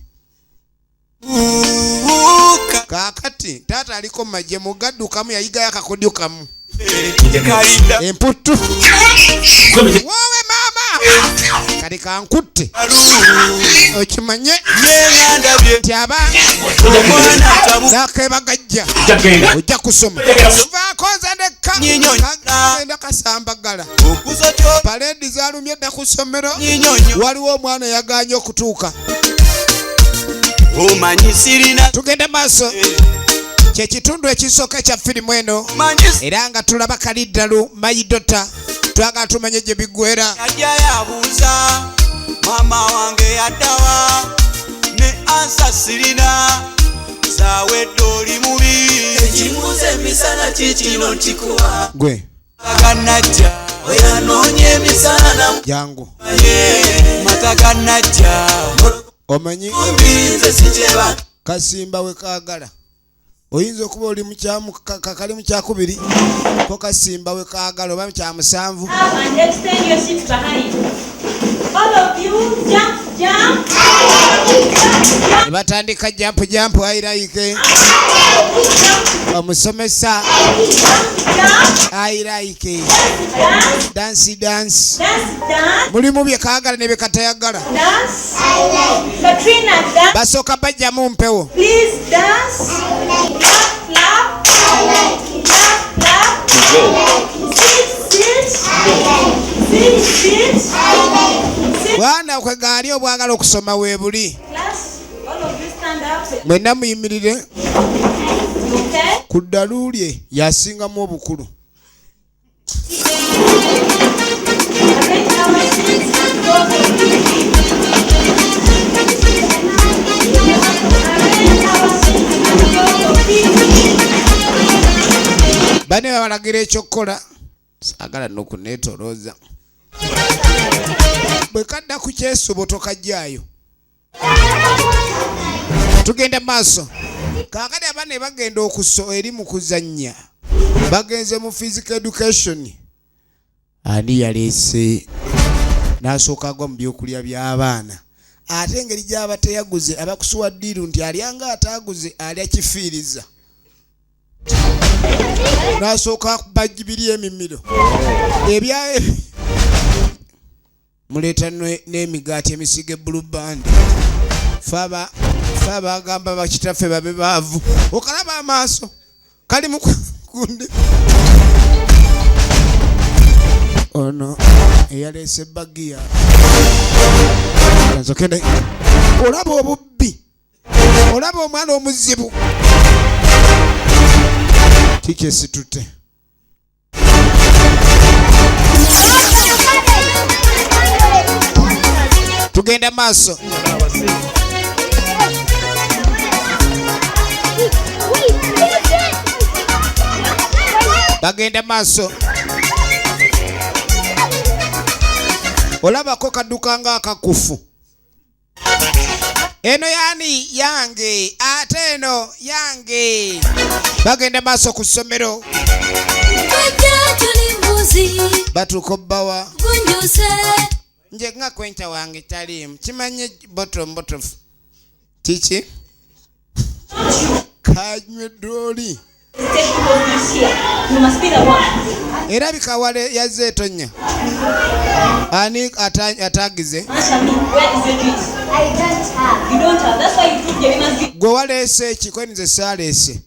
Kaakati taata aliko mu magye mugaddukamu yayigayo akakodyo kamu. Emputtu. Woowe maama! Kati kankutte. Okimanye nti aba nakebagajja ojja kusoma. Vaako nze ndekka. Kagenda kasambagala. Paleedi zaalumye dda ku ssomero. Waliwo omwana yagaanye okutuuka. Tugenda maaso. Kye kitundu ekisooka ekya firimu eno era nga tulaba kaliddalu mayidota twagala tumanye gye biggwera. Yajja yabuuza maama wange yaddawa ne ansa sirina zawedde oli mubi ekimuza emisana kikino nkikuwa gwe ganajja oyanoonya emisana jangu mata ganajja omanyi nze sikyeba kasimba we kaagala. Oyinza okuba oli kakali mu kyakubiri ko kasimba we kaagala oba mu kya musanvu. And extend your seat behind. All of you, jump, jump. Ne batandika jump, jump, airaike. Omusomesa airaike. Dance, dance. Dance, dance. Mulimu bye kaagala ne bye katayagala. Dance. Katrina, dance. Basooka bajjamu mpewo. Please dance. Clap, clap. Clap, clap. Sit, sit. Sit, sit. Sit. Bwana kwe gaali obwagala okusoma weebuli. Class, all of you stand up. Mwenna muyimirire. Okay? Ku ddalu lye yasingamu obukulu. Arrange our seats and go for Arrange our seats and go for Bane babalagira ekyokukola. Saagala n'okuneetolooza. Bwe kadda ku kyesubo tokajjaayo. Tugenda maaso. Kaakati abaana bagenda okuso eri mu kuzannya. Bagenze mu physical education. Ani yaleese n'asooka agwa mu byokulya by'abaana. Ate engeri gy'aba teyaguze abakusuwa ddiiru nti alya nga ataaguze alya kifiiriza. N'asooka bajibiri emimiro. Ebya muleeta n'emigaati emisiige blue band. Ffe abagamba bakitaffe babe baavu. Okalaba amaaso kali mu kundi. Ono eyaleese bagiya. Nzokende. Olaba obubbi. Olaba omwana omuzibu. Kiki esitutte? Tugenda maaso. Bagenda maaso. Olabako kadduka nga akakufu. Eno yani yange, ate eno yange. Bagenda maaso ku ssomero. Batuuka obbawa. Nje nga kwenca wange taliimu. Kimanye bottom, bottom. Kiki? Kanywedde oli. Take people this year. You must be the one. Erabika wale yazze etonnya. Ani atagize? Gwe waleese eki? Kweni nze saaleese.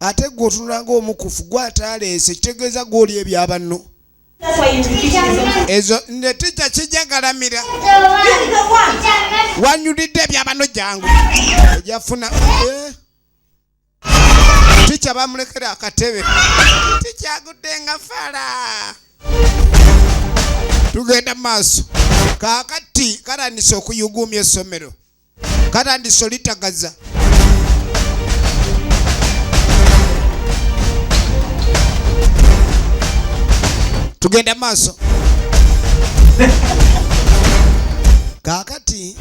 Ate gwe otunula ng'omukufu, gwe ataaleese, kitegeeza gw'oli ebyabanno. Ezo nze ticca kijja galamira. Wanyulidde ebyabanno, jangu. Ojafuna. Ticca bamulekera akatebe. Ticca agudde nga fala. Tugenda maaso. Kaakati katandise okuyugumya essomero. Katandise olitagaza. Tugenda maaso. Kaakati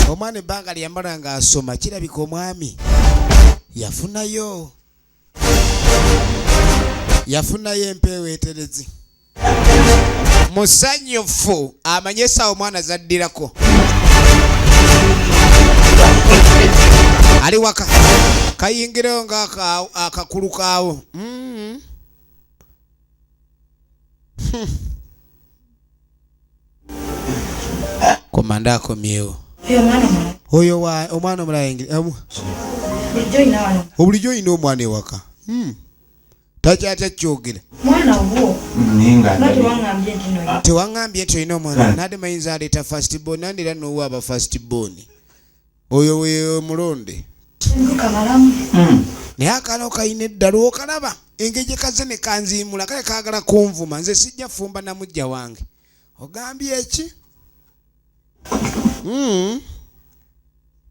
omwana ebbanga lyeyamala ng'asoma, kirabika omwami yafunayo empeeweeterezi. Musanyufu amanye essaawa omwana zaddirako. Ali waka kayingireyo nga akakulu kaawo. Komanda akomyewo. Oyo omwana omulala ayingira. Bulijjo olina omwana ewaka. Takyatya kyogera. Tewaŋŋambye nti olina omwana. Nade mayinza aleeta first born, nandi era n'owa aba first born. Oyo we mulonde. Naye akaana kalina eddalu okalaba engeri gye kazze ne kanziimula, kale kaagala kunvuma, nze sijja fumba na muggya wange. Ogambye eki?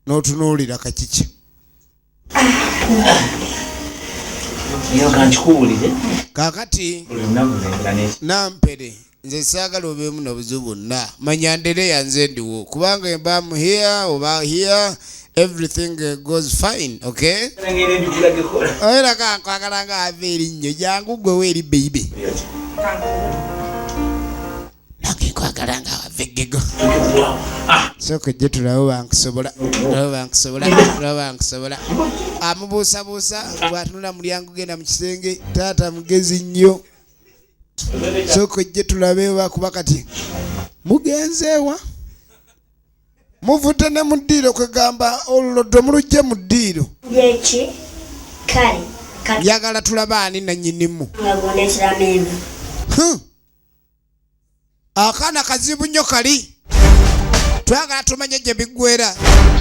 N'otunuulira kakiki. Kaakati nampere nze saagala obeemu n'obuzibu bwonna, manya ndereya nze ndiwo, kubanga emba mu here oba here everything goes fine, okay? Era kankwagala nga ava erinnyo, jangu gwe weeri baby. Nange nkwagala nga ava eggego. Sooka ojje tulabe bankusobola, tulabe bankusobola, tulabe bankusobola. Amubuusabuusa bw'atunula mulyango genda mu kisenge, taata mugezi nnyo. Sooka ojje tulabe bakuba kati mugenzeewa? Muvudde ne mu ddiiro, kwegamba oluloddo mulujje mu ddiiro. Eki? Kale, kati Njagala tulabe ani nannyinimu. Nga gw'ondeetera menvu. Akaana kazibu nnyo kali. Twagala tumanye gye biggweera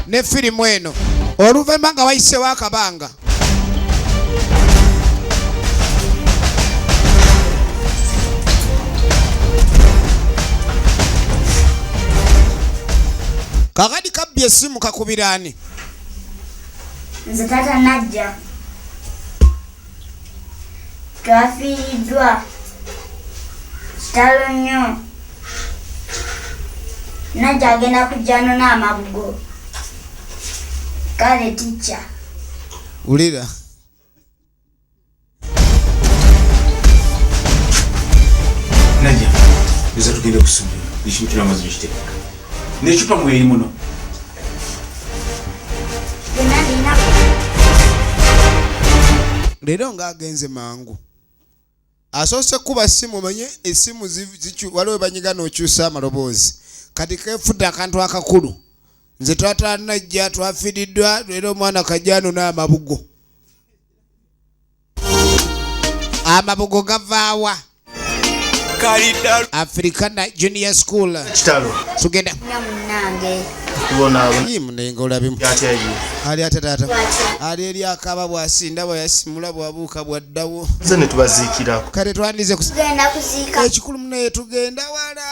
ne firimu eno. Oluvannyuma nga wayiseewo akabanga. Kakati kabbye essimu kakubira ani? Nze taata najja. Twafiiriddwa. Kitalo nnyo. Najja agenda kujja nona amabugo. Kale ticca. Wulira. Najja, nza tugende ku ssomero. Ekintu amazzi gikiteeka. N'eccupa mweri muno. Leero ng'agenze mangu. Asoose kuba ssimu, omanye essimu waliwo banyiga n'okyusa amaloboozi. Kati keefudde akantu akakulu. Nze taata najja twafiiriddwa, leero omwana kajja anona amabugo. Amabugo gavaawa? Africana Junior School. Kitalo. Tugenda. Nnyo munnange. Tubonaabona. Yii munenga olabimu. Atya ye? Ali atya taata? Bw'atya. Ali eri akaaba bw'asinda bw'ayasimula bw'abuuka bw'addawo. Nze ne tubaziikirako. Kale twandize Tugenda kuziika. Ekikulu munaye tugenda wala.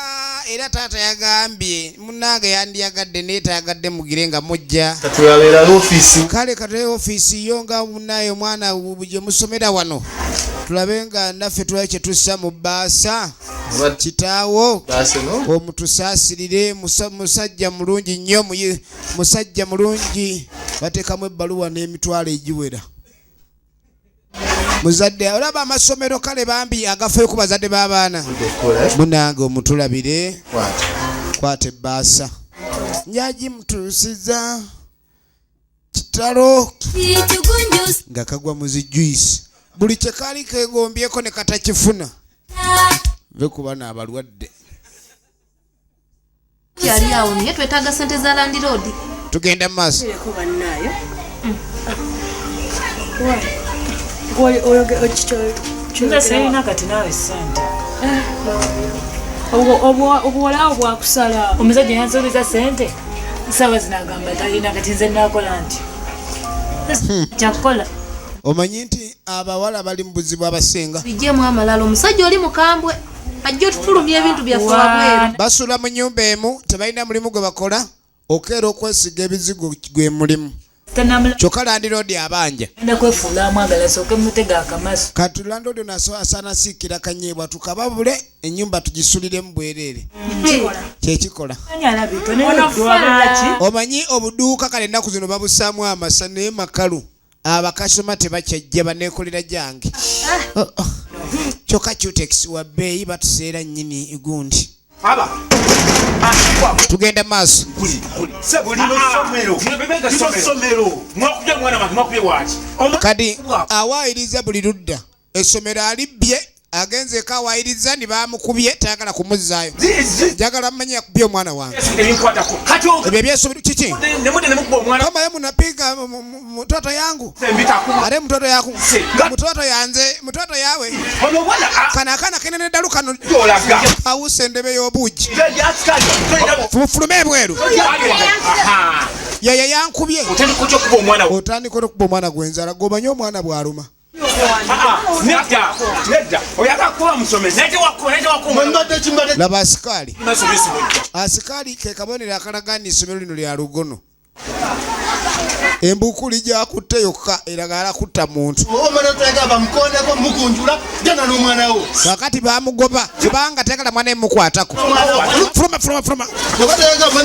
Era taata yagambye munnange yandiyagadde naye tayagadde mugire nga mujja. Katulabeera ofiisi. Kale katulabe ofiisi yo nga munnaye omwana gye musomera wano. Tulabe nga naffe tulabe kye tussa mu bbaasa. Kitaawo omutusaasirire, musajja mulungi nnyo, musajja mulungi. Bateekamu ebbaluwa n'emitwalo egiwera. Muzadde olaba amasomero kale bambi agafeeyo ku bazadde b'abaana. Munange omutulabire. Kwata ebbaasa. Njagimutuusiza. Kitalo. Nga kagwa mu zi juice. Buli kye kaali keegombyeko ne katakifuna. Ve ku bano abalwadde. Kyali awo naye twetaaga ssente za landiroodi. Tugenda mu maaso. Kireko bannaayo. Nze sirina kati naawe ssente. Obuwalawo bwakusala. Omusajja yansuubiza ssente. Nsaba zino agamba talina kati nze naakola nti. Kyakukola. Omanyi nti abawala bali mu buzibu abasinga. Bijjeemu amalala omusajja oli mukambwe. Ajja otufulumya ebintu byaffe wabweru. Basula mu nnyumba emu tebalina mulimu gwe bakola okeera okwesiga ebizigo gwe mulimu. Kyokka landiroodi abanja. Ngenda kwefuula amwagala sooke mutega akamaso. Kati landiroodi ono asaana asiikira kanyeebwa tukababule ennyumba tugisuliremu bwereere. Kyekikola. Ani alabika naye lwaki? Omanyi obuduuka kale ennaku zino babussaamu amasa naye makalu. Abakasoma tebakyajja baneekolera gyange. Oh, oh. Kyokka Cutex wa bbeeyi batuseera nnyini gundi. Aba. Tugenda maaso. Kati awaayiriza buli ludda. Essomero alibbye agenzeeko awaayiriza ne baamukubye tayagala kumuzzaayo. Njagala mmanye yakubye omwana wange. Ebyo eby'essomero kiki? Kama ye munapiga mtoto yangu. Are mtoto yaku. Mtoto yanze, mtoto yawe. Kana akana kenene ddalu kano. Awusa endebe y'obuugi. Fulume ebweru. Yeye yankubye. Otandika okukuba omwana gw'enzala gw'omanyi omwana bw'aluma. Laba asikaali. Asikaali ke kabonero akalaga nti essomero lino lya lugono. Embuukuli gy'akutte yokka eraga alakutta muntu. Kaakati baamugoba kubanga tayagala mwana emukwatako. Fuluma, fuluma, fuluma.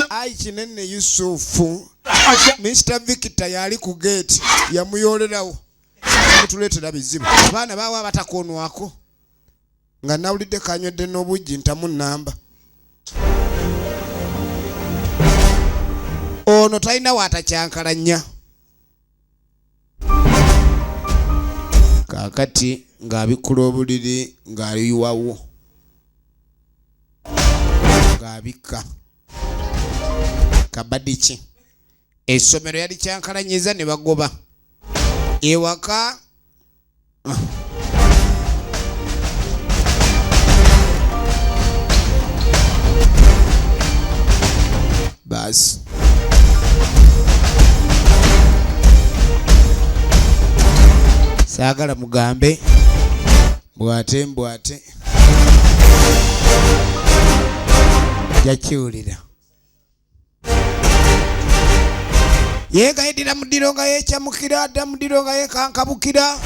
Ayi kinene Yusufu. Mr. Victor yali ku gate yamuyoolerawo. Mutuleetera bizibu. Abaana baawa abatakoonwako. Nga nawulidde kanywedde n'obuggi ntamu nnamba. Ono talina w'atakyankalanya. Kaakati ng'abikkula obuliri ng'ayiwawo. Ng'abikka. Kabadi ki? Essomero yali kyankalanyiza ne bagoba. Ewaka baasi. Saagala mugambe bw'ate mbw'ate. Jakiwulira. Yeegayidira mu ddiro nga yeekyamukira, adda mu ddiro nga yeekankabukira,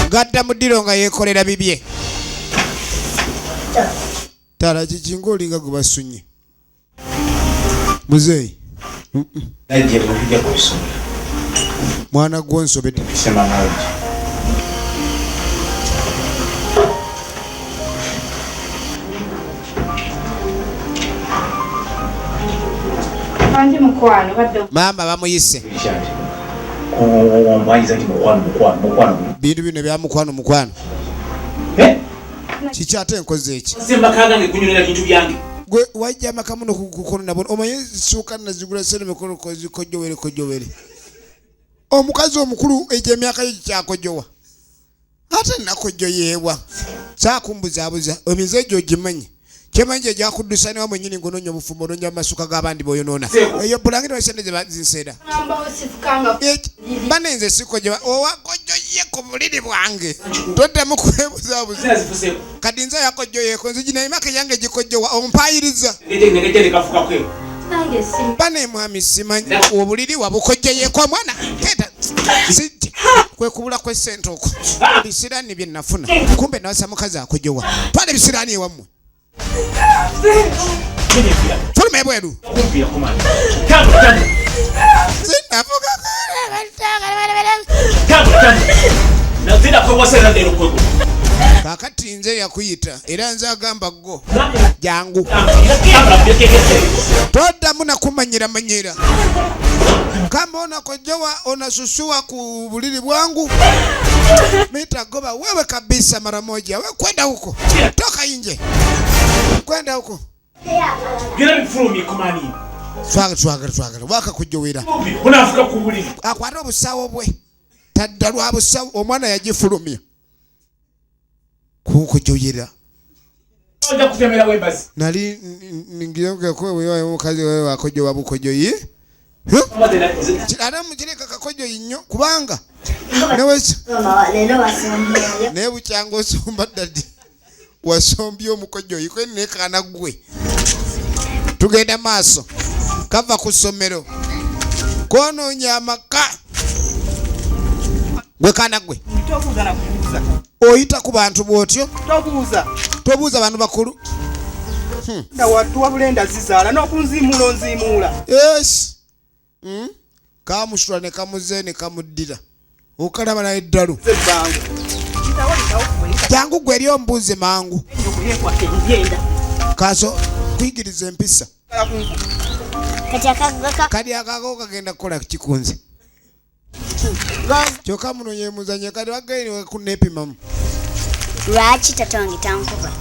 ng'adda mu ddiro nga yeekolera bibye. Tala kiki ng'olinga gwe basunye. Muzeeyi. Mwana gw'onsobedde. Maama bamuyise. Bintu bino bya mukwano mukwano. Kiki ate enkoze eki? Gwe wajja amaka muno kukono nabo omanyi ssuuka nazigula ssente mikono kojjowere kojjowere. Omukazi omukulu egyo emyaka yo gikyakojowa. Ate nakojjoyeewa. Saakumbuzaabuza emize egyo ogimanyi. Kyemanyi gye gyakuddusa ne wamwe nnyini ng'onoonya obufumbo onoonya amasuka g'abandi b'oyonoona. Eyo bulangiti wa ssente ze bazinseera. Bane nze sikojjowa owa kojjoye ku buliri bwange. Toddamu kwebuzaabuza. Kati nze yakojjoyeeko nze gino emyaka gyange gikojjowa ompaayiriza. Bane mwami simanyi obuliri wabukojjoyeeko omwana. Keta sijja kwe kubula kw'essente okwo. Ebisiraani bye nafuna kumbe nawasa mukazi akojjowa. Twala ebisiraani ewammwe. Fuluma ebweru. Kakati nze yakuyita era nze agamba go jangu toddamu nakumanyira manyira kama onakojowa onasusua ku buliri bwangu mitagoba wewe kabisa mara moja. We kwenda huko, toka nje, kwenda huko. Byonna bifulumye komani. Twagala twagala twagala wakakujowera. Onaafuka ku buliri. Akwate obusawo bwe tadda lwa busawo omwana yagifulumya kunkujoyera. Ojja kutemera webazi. Nali ngiyogekowewayo omukazi wewe wakojowa bukojoyi ate mukireka kakojoyi nnyo kubanga Leero wasombyeyo. Naye bukyanga osomba ddadi wasombye omukojoyi kwenekaana gwe tugenda maaso kava ku ssomero konoonya amaka gwe kaana gwe. Tobuuza na kubuuza. Oyita ku bantu bw'otyo? Tobuuza. Tobuuza bantu bakulu. Wabula enda zizaala n'okunziimuula onziimuula. Yes. Kamusula ne kamuze ne kamuddira okalaba naye eddalu. Ebbango. Jangu gwe eri ombuuze mangu. Endyenda. Kaso kuyigiriza empisa. Kati akagaka. Kati akako kagenda kukola kikunze kyokka muno yemuzanya kati wagaine kuneepimamu. Lwaki tata wange tankuba?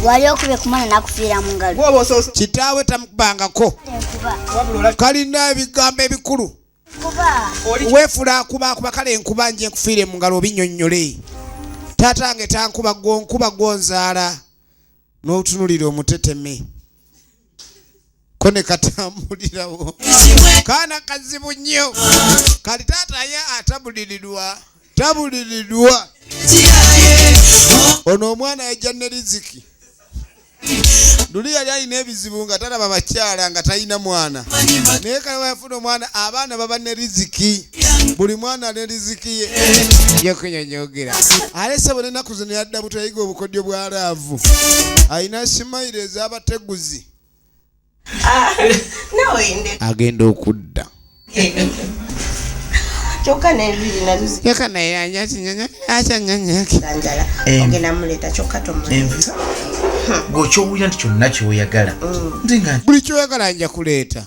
Wali okubye ku mwana nakufiira mu ngalo. Kitaawe tamukubangako. Nkuba. Kalina ebigambo ebikulu. Kuba. Weefula akuba kale enkuba nje nkufiire mu ngalo obinnyonnyole. Taatange tankuba gwonkuba gwonzaala n'otunulira omuteteme ko ne katambulirawo kaana kazibu nnyo kati taata ye atabulirirwa tabulirirwa ono omwana yajja ne riziki. Luli yali alina ebizibu nga talaba bakyala nga talina mwana naye kale wayafuna omwana abaana baba ne riziki buli mwana ne riziki ye yokunyonyogera alese bona ennaku zino yadda butayiga obukodyo bwa love alina smile ez'abateguzi. Nawe. Agenda okudda. Kyokka n'enviiri nazo. Kyokka naye akyanyanyaki. Njala ogenda muleeta kyokka tomuleeta. Envi gweokyowulira nti kyonna kyoyagala nze nga buli kyoyagala nja kuleeta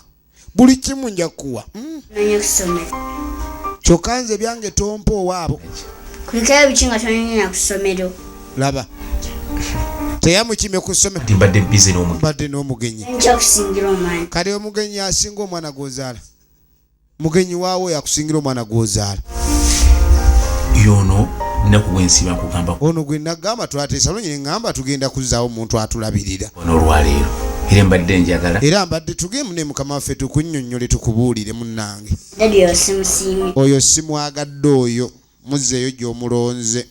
buli kimu nja kuwa. Nonye kusomero. Kyokka nze byange tompa owaabo. Kulikayo biki nga tonenya ku ssomero? Laba teyamukimye ku ssomero. Nti mbadde busy n'omugenyi. Mbadde n'omugenyi. Nkya kusingira omwana. Kale omugenyi asinga omwana gw'ozaala mugenyi waawe yakusingira omwana gw'ozaala. Yono nnaku gwensiba nkugamba. Ono gwe nagamba twateesa lunye neŋŋamba tugenda kuzzaawo omuntu atulabirira. Ono olwaleero era mbadde njagala. Era mbadde tugende ne mukama waffe tukunnyonnyole tukubuulire munnange. Daddy oyo simusiimye. Oyo simwagadde oyo muzzeeyo gy'omulonze.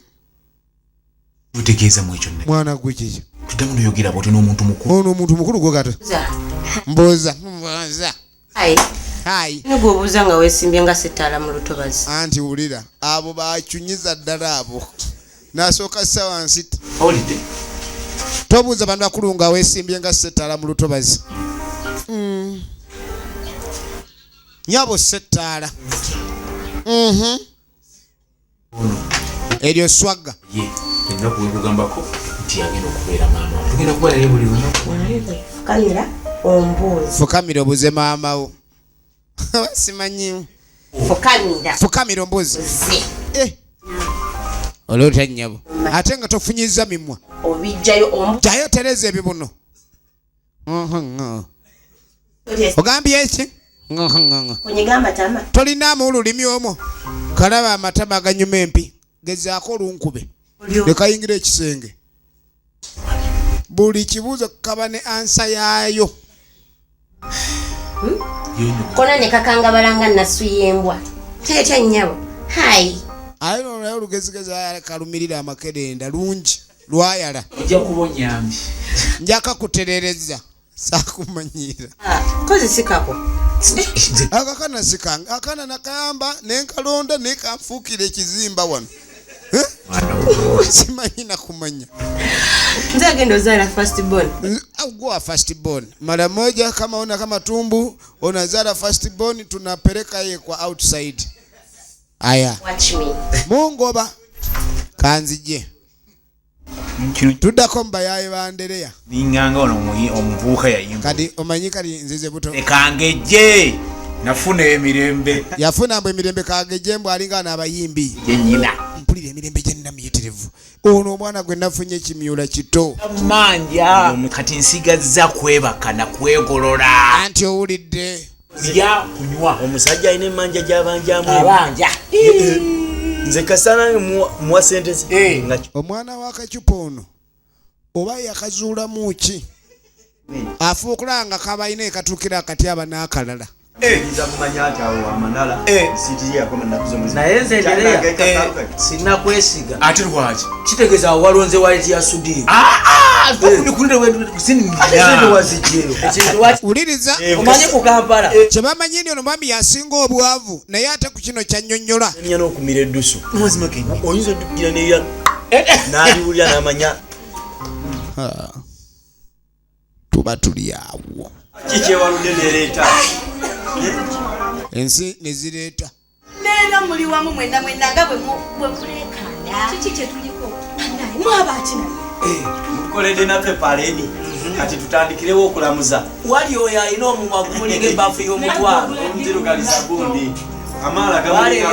Tutegeeza mu ekyo. Mwana gwe kiki? Tuddamu noyogera bw'otyo n'omuntu mukulu. Ono omuntu mukulu gwe kata mbuuza mbuuza. Ayi. Hayi. Nigwobuuza nga weesimbye nga settaala mu lutobazi. Anti wulira abo bacunyizza ddala abo nasooka ssa wansi. Owulidde? Tobuuza bantu bakulu nga weesimbye nga settaala mu lutobazi. Nyabo settaala. Eryo swagga. Ye ennaku wekugambako nti agenda okubeera maama tugenda kuba naye buli lunaku. Fukamira ombuuzi. Fukamira obuze maama wo simanyi. Fukamira. Fukamira ombuuzi. Eh. Oloota nnyabo ate nga tofunyiza mimwa. Obijjayo ombu. Jayo tereza ebibuno. Ogambye eki? Onyiga amatama. Tolinaamu olulimi omwo kalaba amatama aganyuma empi gezaako olunkube nekayingira ekisenge buli kibuuzo kaba ne answer yaayo. Kona ne kakangabala nga nasuye embwa teetya nnyabo hayi. Aye nolwayo olugezigezi ayala kalumirira amakerenda lungi lwayala. Ojja kuba onyambye. Njaka kuterereza saakumanyiira. Kozi sikako. Akakana sikanga akana nakayamba nenkalonda nekanfuukira ekizimba wano. Eh? Simanyi nakumanya. Nze agenda ozaala first born. Gwa first born mara moja kama una kama tumbu unazala first born tunapeleka ye kwa outside aya. Watch me. Mungoba kanzije. Tuddako mu bayaaye ba Andereya. Ninganga ono omuvubuka yayimba. Kati omanyi kati nzize buto. Kangejje nafuna emirembe. Yafuna mbu emirembe kangejje mbu alinga n'abayimbi. Gye nnyina. Mpulira emirembe gye nnina miyitirivu. Ono omwana gwe nafunye ekimyula kito. Manja kati nsigazza kwebaka na kwegolola. Anti owulidde. Lya kunywa. Omusajja alina emmanja gy'abanjamu. Abanja. Nze kasana muwa sente ze. Omwana wa kacupa ono oba yakazuulamu ki? Afuukula nga kabalina ekatuukira akati aba n'akalala. Nza kumanya nti awo amanala siiti ye yakoma nnaku z'omwezi. Naye nze Ndereya sinakwesiga. Ate lwaki? Kitegeeza awo walonze waleti ya Sudiiri. Wuliriza. Omanyi ku Kampala. Kye bamanyi nti ono mwami yasinga obwavu naye ate ku kino kyannyonnyola. Nnyo n'okumira eddusu. Oyinza oddukira neya n'aliwulira n'amanya. Tuba tuli awo. Kikyewaludde nereeta. Ensi ne zireeta. Leero muli wamu mwenna mwenna nga bwe muleekaana. Kiki kye tuliko? Bannaaye mwaba ki naye? Mutukoledde naffe paleedi. Kati tutandikirewo okulamuza. Wali oyo alina omumwa gumulinga ebbafu y'omutwalo. Omuzirugaliza gundi. Amaala gamulinga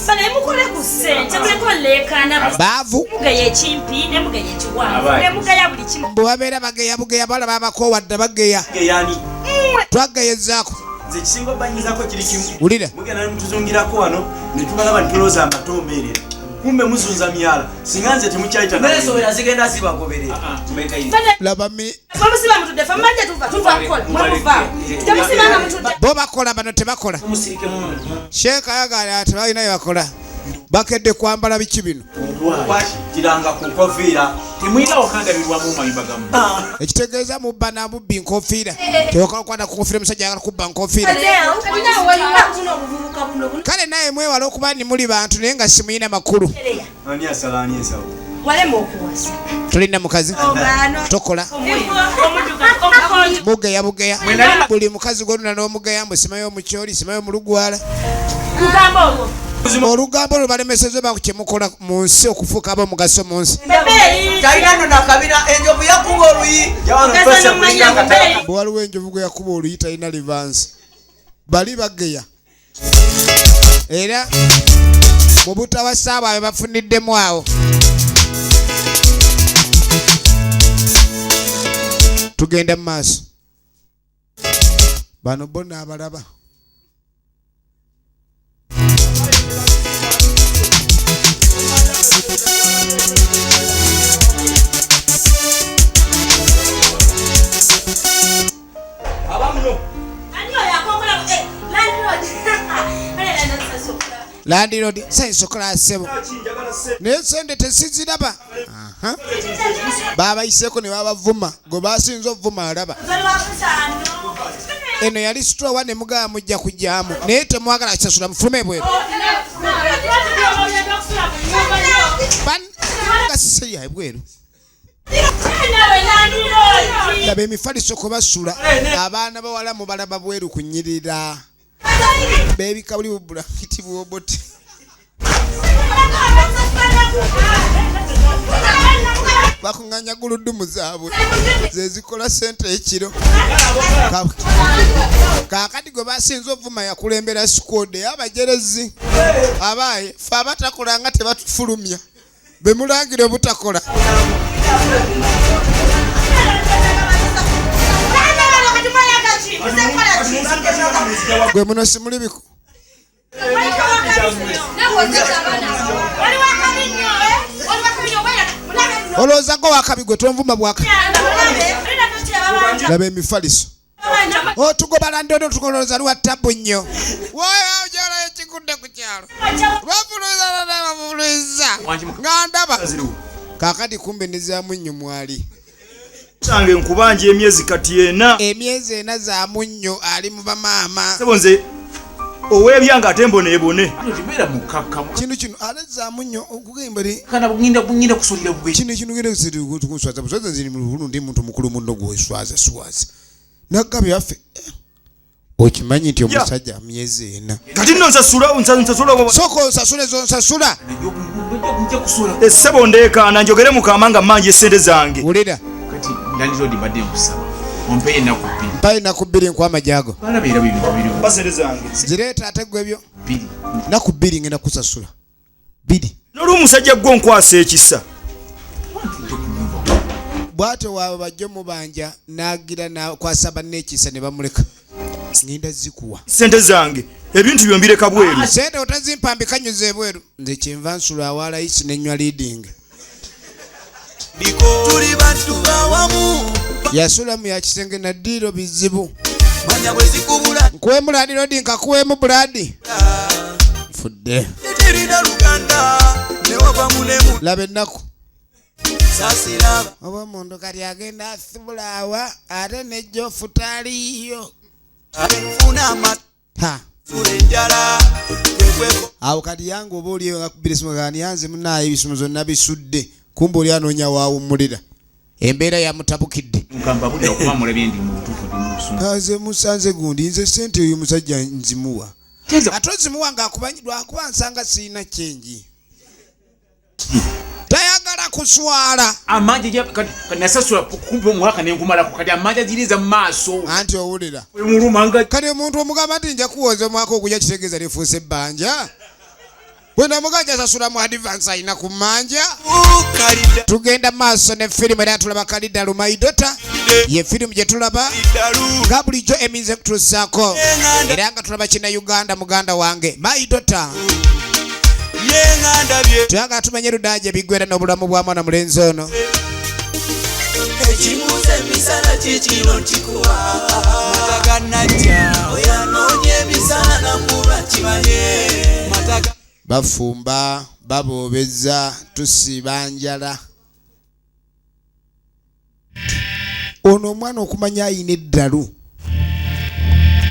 Bale mukole ku ssente muleke oleekaana. Baavu. Mugaya ekimpi ne mugaya ekiwanvu ne mugaya buli kimu. Bwe babeera bageya bugeya balaba abakoowa dda bageya. Geyani. Twageyezaako. Nze ekisinga obanyizaako kiri kimu. Wulira. Mugenda ne mutuzungirako wano ne tubalaba ne tulowooza amatombeerera. Kumbe muzunza myala. Singa nze temukyayita. Mmere zigenda zibagoberera. Laba mi. Mwe musiba mutudde ffe mumanye tuva tuva kukola mwe muva. Temusiba nga mutudde. Bo bakola bano tebakola. Sheikh ayagala tebalina bye bakola. Bakedde kwambala biki bino? Kiranga ku nkofiira. Temulina wakandabirwamu mu mayumba gammwe. Ekitegeeza mubba na bubbi nkofiira. Tebakola kukwata ku nkofiira omusajja ayagala kubba nkofiira. Kale naye mwewale okuba nti muli bantu naye nga simuyina makulu. Ani asala ani ensawo? Walema okuwasa. Tolina mukazi? Tokola. Mugeya bugeya. Buli mukazi gw'onona n'omugeya mbu simayo omukyoli, simayo omulugwala. Olugambo olwo balemesezza oba kye mukola mu nsi okufuuka ab'omugaso mu nsi. Talina nno nakabina enjovu yakuba oluyi. Bwe waliwo enjovu gwe yakuba oluyi talina livansi. Bali bageya. Era mu butawasa bwabwe bafuniddemu awo. Tugenda mu maaso. Bano bo n'abalaba. Landlord, sayinza okukola ssebo. Naye sente tesiziraba. Babayiseeko ne babavuma, gwe basinze ovuma alaba. Eno yali sitowa ne mugamba mujja kujjamu naye temwagala kusasula mufulume ebweru. Bannange ebweru. Laba emifaliso kwe basula abaana bawala mubalaba bweru kunyirira. Beebika buli bubulangiti bw'obote. Bakuŋŋaanya guludumu zaabwe ze zikola ssente ekiro. Kaakati gwe basinze ovuma yakulembera squad ey'abajerezi. Abaaye ffe abatakola nga tebatufulumya be mulangira obutakola. Gwe muno simuli biku. Olowooza gwe wakabi gwe tonvuma bwaka. Laba emifaliso. Otugoba landodo tukolooza lwa tabu nnyo. Wooyo ojala ekigudde ku kyalo. Bafuluza bafuluza. Nga ndaba. Kaakati kumbe ne za munnyo mwali. Sange nkubanja emyezi kati ena. Emyezi ena za munnyo ali mu bamaama. Sebo nze ow'ebyanga ate mboneebone. Kibeera mukakkamu. Kino kino ate za munnyo okugamba eri. Kana bugenda kusulira bwe. Kino kino ngenda kusulira kuswaza buswaza nze ndi mukulu ndi muntu mukulu munno gweswaza swaza. Nagabye waffe. Okimanyi nti omusajja myezi 4. Kati nno nsasula nsasula. Soko nsasule zo nsasula. Essebo ndeekaana njogere mukama nga mmanja essente zange. Wulira. Kati landlord mbadde nkusaba. Ompe ennaku 2. Mpa ennaku 2 nkuwa amagyago. Balaba era ebintu biriwo. Mpa ssente zange. Zireeta ate ggwe ebyo. 2. Nnaku 2 ngenda kusasula. 2. N'oli omusajja gwo nkwasa ekisa. Bw'atyo waabwe bajjo mubanja n'agira n'akwasa banne ekisa ne bamuleka. Ngenda zikuwa. Ssente zange ebintu byo mbireka bweru. Ssente otazimpa mbikanyuza ebweru. Nze kyenva nsula awala isi ne nywa leading. Tuli bantu bawamu. Yasula mu ya kisenge na ddiiro bizibu. Manya bwe zikubula. Nkuwemu landlord nkakuwemu buladi. Nfudde. Terina luganda, ne wava munemu. Laba ennaku. Sasira. Oba omuntu kati agenda asibula awa ate nejja ofutaaliyo. Funa amata. Ha. Sula enjala. Awo kati yange oba oli eyo akubira esimu kati yanze munaaye ebisumuzo nabisudde. Kumbe oli anoonya waawummulira. Embeera yamutabukidde. Nkamba buli okuba mulabye ndi mu butuufu ndi mu busungu. Nze musanze gundi nze ssente oyo musajja nzimuwa. Ate ozimuwa ng'akuba lwakuba nsanga sirina kyengi. Tayagala kuswala. Amanja gya kati nasasula kumpi omwaka ne nkumalako kati amanja giriza mu maaso. Anti owulira. Muluma nga kati omuntu omugamba nti nja kuwoza omwaka ogujja kitegeeza lifuuse ebbanja. Bwe namuganja asasula mu advance alina ku mmanja. Tugenda maaso ne firimu era tulaba Kaliddalu My Daughter. Ye firimu gye tulaba nga bulijjo eminze kutuusaako. Era nga tulaba kina Uganda muganda wange My Daughter. Tuyagala tumanye ludda gye biggwera n'obulamu bwa mwana mulenzi ono. Ekibuuzo emisana kikino nkikuwa. Mataga najja. Oyo anoonya emisana namulwa kimanye. Mataga. Bafumba, baboobeza, tusiiba njala. Ono omwana okumanya ayina eddalu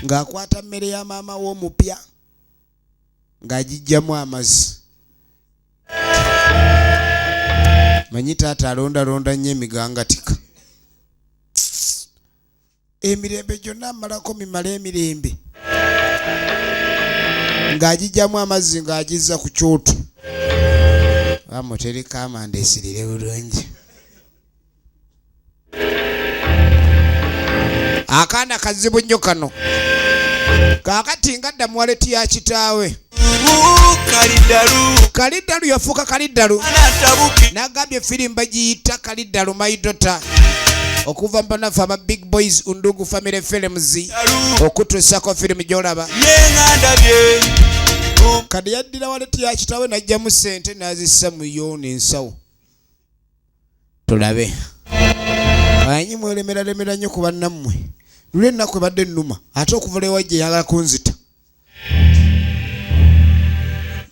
ng'akwata mmere ya maama we omupya ng'agiggyamu amazzi. Manyi taata alondalonda nnyo emigangatika. Emirembe gyonna amalako mimale emirembe. Ng'agiggyamu amazzi ng'agizza ku kyoto. Bamutereka amanda esirire bulungi. Akaana kazibu nnyo kano. Kaakati ngadda mu waleti ya kitaawe. Kaliddalu yafuuka Kaliddalu. N'agambye firimu bagiyita Kaliddalu My Daughter. Okuva mu bannaffe aba Big Boys Undugu Family Films okutuusako firimu gy'olaba. Kati yaddira waleti ya kitaawe n'aggyamu ssente n'azissa mu yoona ensawo. Tulabe. Manyi mwelemeraremera nnyo ku bannammwe. Luli ennaku ebadde ennuma ate okuva lwe wajja eyagala kunzita.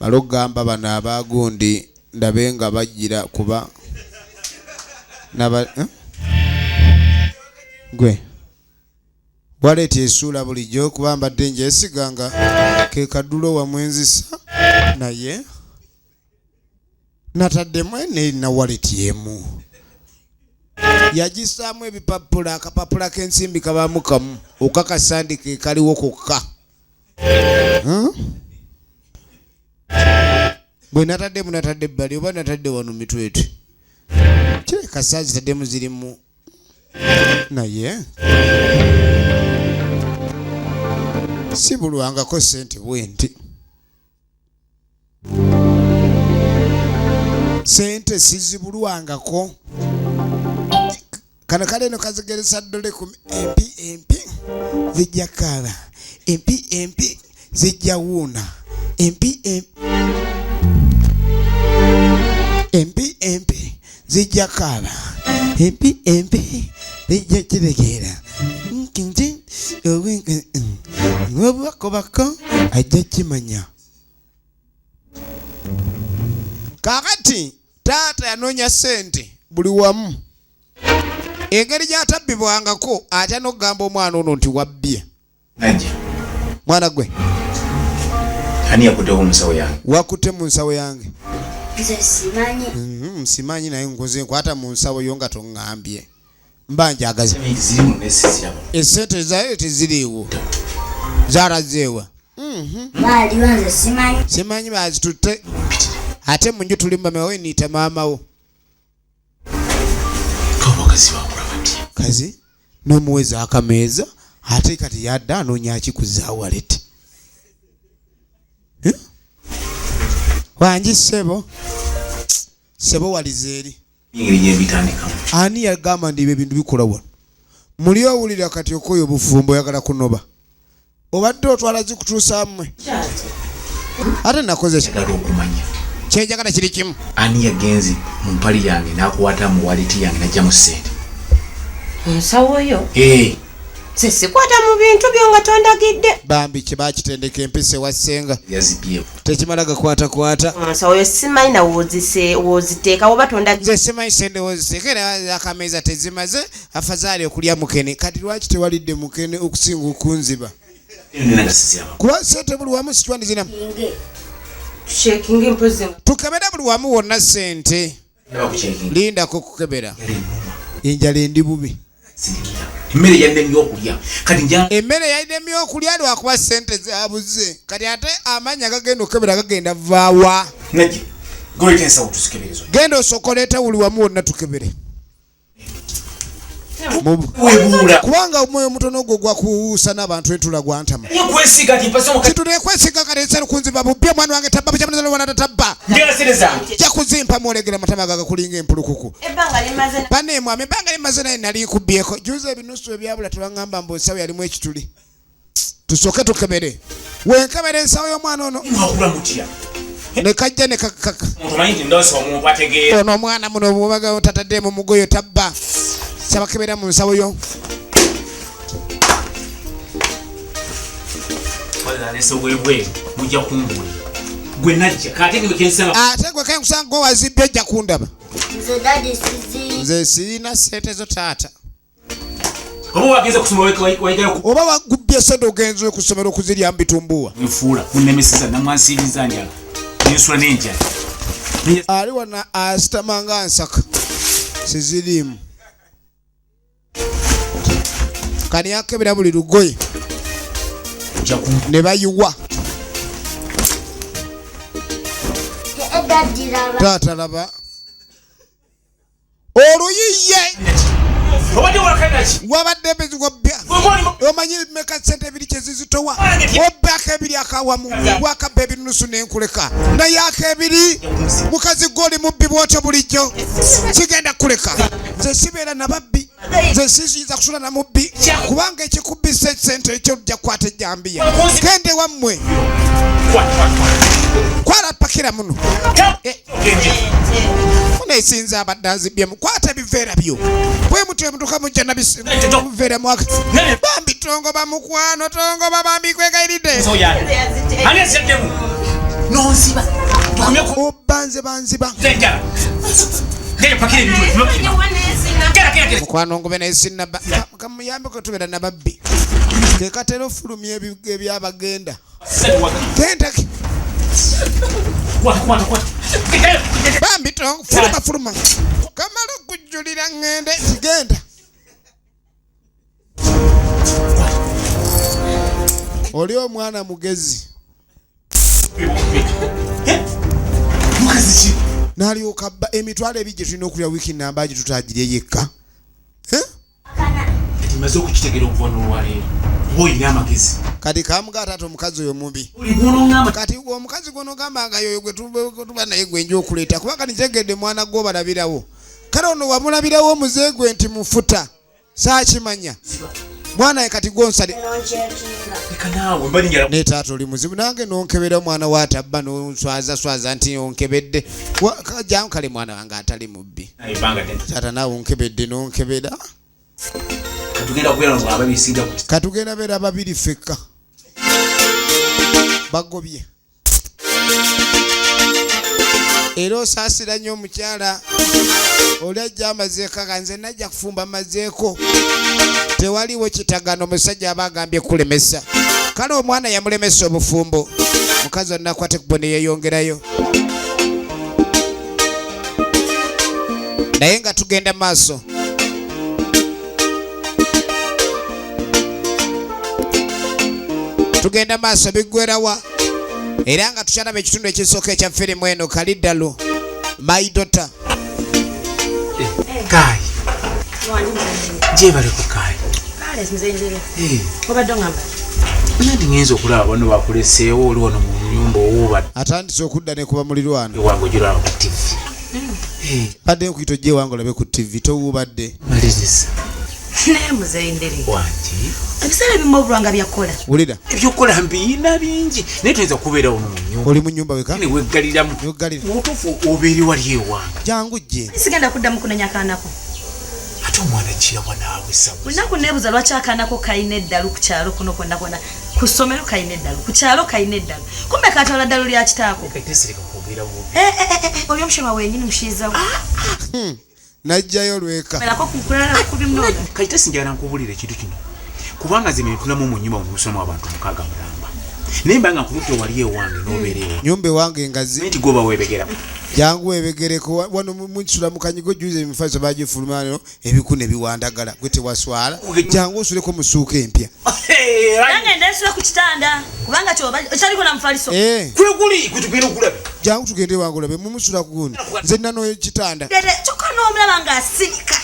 Mala okugamba bano abaagundi ndabe nga bajjira kuba naba, eh? Gwe waleeta esuula bulijjo kuba mbadde ngyesiga nga ke kadulo wamwe nzisa naye nataddemu eno erina waleti emu. Yagisaamu ebipapula, akapapula k'ensimbi kabaamu kamu okakasa nti ke kaliwo kokka. Bwe nataddemu natadde ebbali oba natadde wano mitwetwe. Kirabika saazitaddemu zirimu naye si bulwangako ssente bwe nti. Ssente sizibulwangako. Kano kale eno kazigeresa ddole ku empi empi zijja kaaba, empi empi zijja wuuna, empi empi empi zijja kaaba, empi empi zijja kitegeera. Nkinti obubakobako ajja kimanya. Kaakati taata yanoonya ssente buli wamu. Engeri gy'atabbibwangako atya n'okugamba omwana ono nti wabbye. Najja. Mwana gwe. Ani yakuttewo mu nsawo yange? Wakutte mu nsawo yange. Nze simanyi. Simanyi naye nkoze nkwata mu nsawo yo nga toŋŋambye. Mba njagaza. Zirimu naye siziraba. Essente zayo teziriiwo. Zarazeewa? Baaliwo, nze simanyi. Simanyi bazitutte. Ate mu nju tuli mumama niita maama wo. Abakazi bakula batya? Kazi n'omuweza akameeza, ate kati yadde anoonya akikuza wallet. Eh? Wangi ssebo, ssebo, waliza eri. Engeri gyembitandikamu. Ani yagamba nti ebyo ebintu bikola wano? Muli owulira kati okoyo obufumbo, oyagala kunoba, obadde otwala zikutuusa mmwe, ate nakoze ki? Njagala okumanya. Kyenjagala kiri kimu. Ani yagenze mu mpali yange n'akwata mu wallet yange n'ajjamu ssente? Nsawo yo? Eh. Nze sikwata mu bintu byo nga tondagidde. Bambi kye bakitendeka empisa ewa ssenga. Yazibyewo. Tekimala gakwatakwata. Nsawo yo simanyi na wozise woziteeka woba tondagidde. Nze simanyi sente woziteeka, era akameeza tezimaze, afazaali okulya mukene. Kati lwaki tewalidde mukene okusinga okunziba? Nina Kuba sente buli wamu sikiwandizina. Tushekinge mpozi. Tukebere buli wamu wonna sente. Bakucheckinga. Lindako kukebera, enjala endi bubi. Emmere yannemye okulya, kati nja. Emmere yainemye okulya lwakuba sente zabuze. Kati ate amanya gagenda okukebera gagenda vaawa? Najja goleeta ensawo tuzikeberezo. Genda osooka oleeta buli wamu wonna tukebere. Webuula. Kubanga omwoyo omutono ogwo gwakuwuusa n'abantu entula gwantama. Kwesiga ti mpasa omukazi. Kitule kwesiga kale ensalo kunziba bubbi. Omwana wange tabba bukyamwana tabba. Njagala sente zange. Jja kuzimpa mwolegera amatama gagakulinga empulukuku. Ebbanga limaze. Baneemwami, ebbanga limaze, naye nali nkubyeko juza ebinusu ebyabula. Tebaŋŋamba mbu ensawo yalimu ekituli. Tusooke tukebere, wenkebera ensawo y'omwana ono. Mwakula mutya? Ne kajja ne kakaka. Omuntu omanyi nti ndoosa omuntu ategeera. Ono omwana muno bwobaga tatadde mu mugoyo tabba. Sabakebera mu nsawo yo. Alese obwebweru, mujja kumbuulira. Gwe najja kate gwe kensanga. Ate gwe kenkusanga gwe wazibbye, ojja kundaba. Nze daddy sizi. Nze sirina sente zo taata. Oba wagenze kusoma wayigala. Oba wagubbye sente ogenze ku ssomero okuzirya mu bitumbuwa. Nfuula munnemeseza namwansiiriza njala nensula n'enjala. Ali wana asitama nga nsaka siziriimu. Kani akebera buli lugoye ne bayiwa. Daddy laba. Taata laba oluyiye. Obadde wakanaki? Wabadde ebizibu bya omanyi meka sente ebiri kyezizitowa, obbako ebiri akawamu, wakabba ebinusu nenkuleka, naye akebiri mukazi gwe oli mubbi bwotyo bulijjo kigenda kuleka. Nze sibeera nababbi, nze siyinza kusula na mubbi, kubanga ekikubbisa esente ekyo ojja kukwata ejjambiya. Gende wammwe, kwala pakira muno. Munesinza abadde azibyemu, kwata ebiveera byo bwe mutyo emutuka mujja nabiveera mwaka. Bambi tongoba mukwano, tongoba bambi, kwegayiridde. Ani aziddemu nonziba? Obba nze banziba. Enjala genda pakira ebintu. Mukwano ngube naye sinaba kamuyambeko, tubeera nababbi kekatera ofulumya ebyabagenda genda. Bambi tongo, fuluma fuluma, kamala okujjulira ŋŋende genda. Oli omwana mugezi. Mukazi ki? N'alyoka bba 20,000 gye tulina okulya wiiki namba gye tutagirye yekka. Kati maze okukitegeera okuva n'olwaleero oba olina amagezi. Kati kamugaa taata omukazi oyo mubi. Buli gw'onoŋŋamba. Kati omukazi gw'onogamba nga yoyo gwe tuba naye gwe nja okuleeta, kuba kati ntegedde mwana gwobalabirawo. Kale ono wamulabirawo omuze gwe nti mufuta saakimanya mwana ye kati gwonsale. Leka naawe mba ninjala. Ne taata oli muzibu nange nonkebera omwana wa tabba nonswaza swaza nti onkebedde. Jangu kale mwana wange atali mubbi. Ebbanga ddene. Taata naawe onkebedde nonkebera. Katugenda kubeera nga ababisinga ku Katugenda beera babiri ffekka bagobye. Era osaasira nnyo omukyala oli ajja amazeeko aga nze najja kufumba mazeeko, tewaliwo kitagano. Omusajja aba agambye kulemesa, kale omwana yamulemesa obufumbo. Mukazi onakwata ekkubo ne yeeyongerayo, naye nga tugenda maaso. Tugenda maaso biggwerawa era nga tukyalaba ekitundu ekisooka ekya firimu eno Kaliddalu My Daughter. Kayi gyebaleko Kayi. Kale nze ndere. Eh. Obadde ongamba. Nandi ngenza okulaba bano bakuleseewo oli wano mu nyumba owuubadde. Atandise okudda ne kuba mulirwano. Ewange ogiraba ku TV. Badde nkuyita ojje ewange olabe ku TV towuubadde. Maliriza. Naye muzeeyi Ndere. Wangi. Ebiseera ebimu obulwanga byakola. Wulira. Ebyokukola mbiyina bingi naye toyinza kubeera wano mu nyumba. Oli mu nyumba weka? Weggaliramu. Weggalira. Mubutuufu obeere wali ewange. Jangu jje. Sigenda kuddamu kunenya akaanako. Ate omwana kirabwa naawe sawa. Lunaku neebuuza lwaki akaanako kalina eddalu ku kyalo kuno kwonna kwonna. Ku ssomero kalina eddalu, ku kyalo kalina eddalu. Kumbe katwala ddalu lya kitaako. Tesireka kwogera bubi. Eh, eh, eh, eh, oli omushema wenyini mushiizawo. Najjayo lweka. Merako kukulala kubi mnono. Kati tesinjagala nkubuulira ekintu kino kubanga nze mentulamu mu nyumba mumusulamu abantu 6 mulamba naye mbanga nkututte wali ewange n'obeera ewange. Nyumba ewange ngazi. Nti gwoba weebegera. Jangu weebegereko wano munsula mu kanyigo juzi emifaliso bagifuluma wano ebiku ne biwandagala gwe tewaswala. Jangu osuleko mu ssuuka empya. Nange ndensula ku kitanda kubanga kyoba okyaliko na mufaliso. Eh. Kule guli gwe tugenda okulabe. Jangu tugende ewange olabe mumusula ku gundi. Nze nina n'ekitanda. Dede kyokka n'omulaba ng'asirika.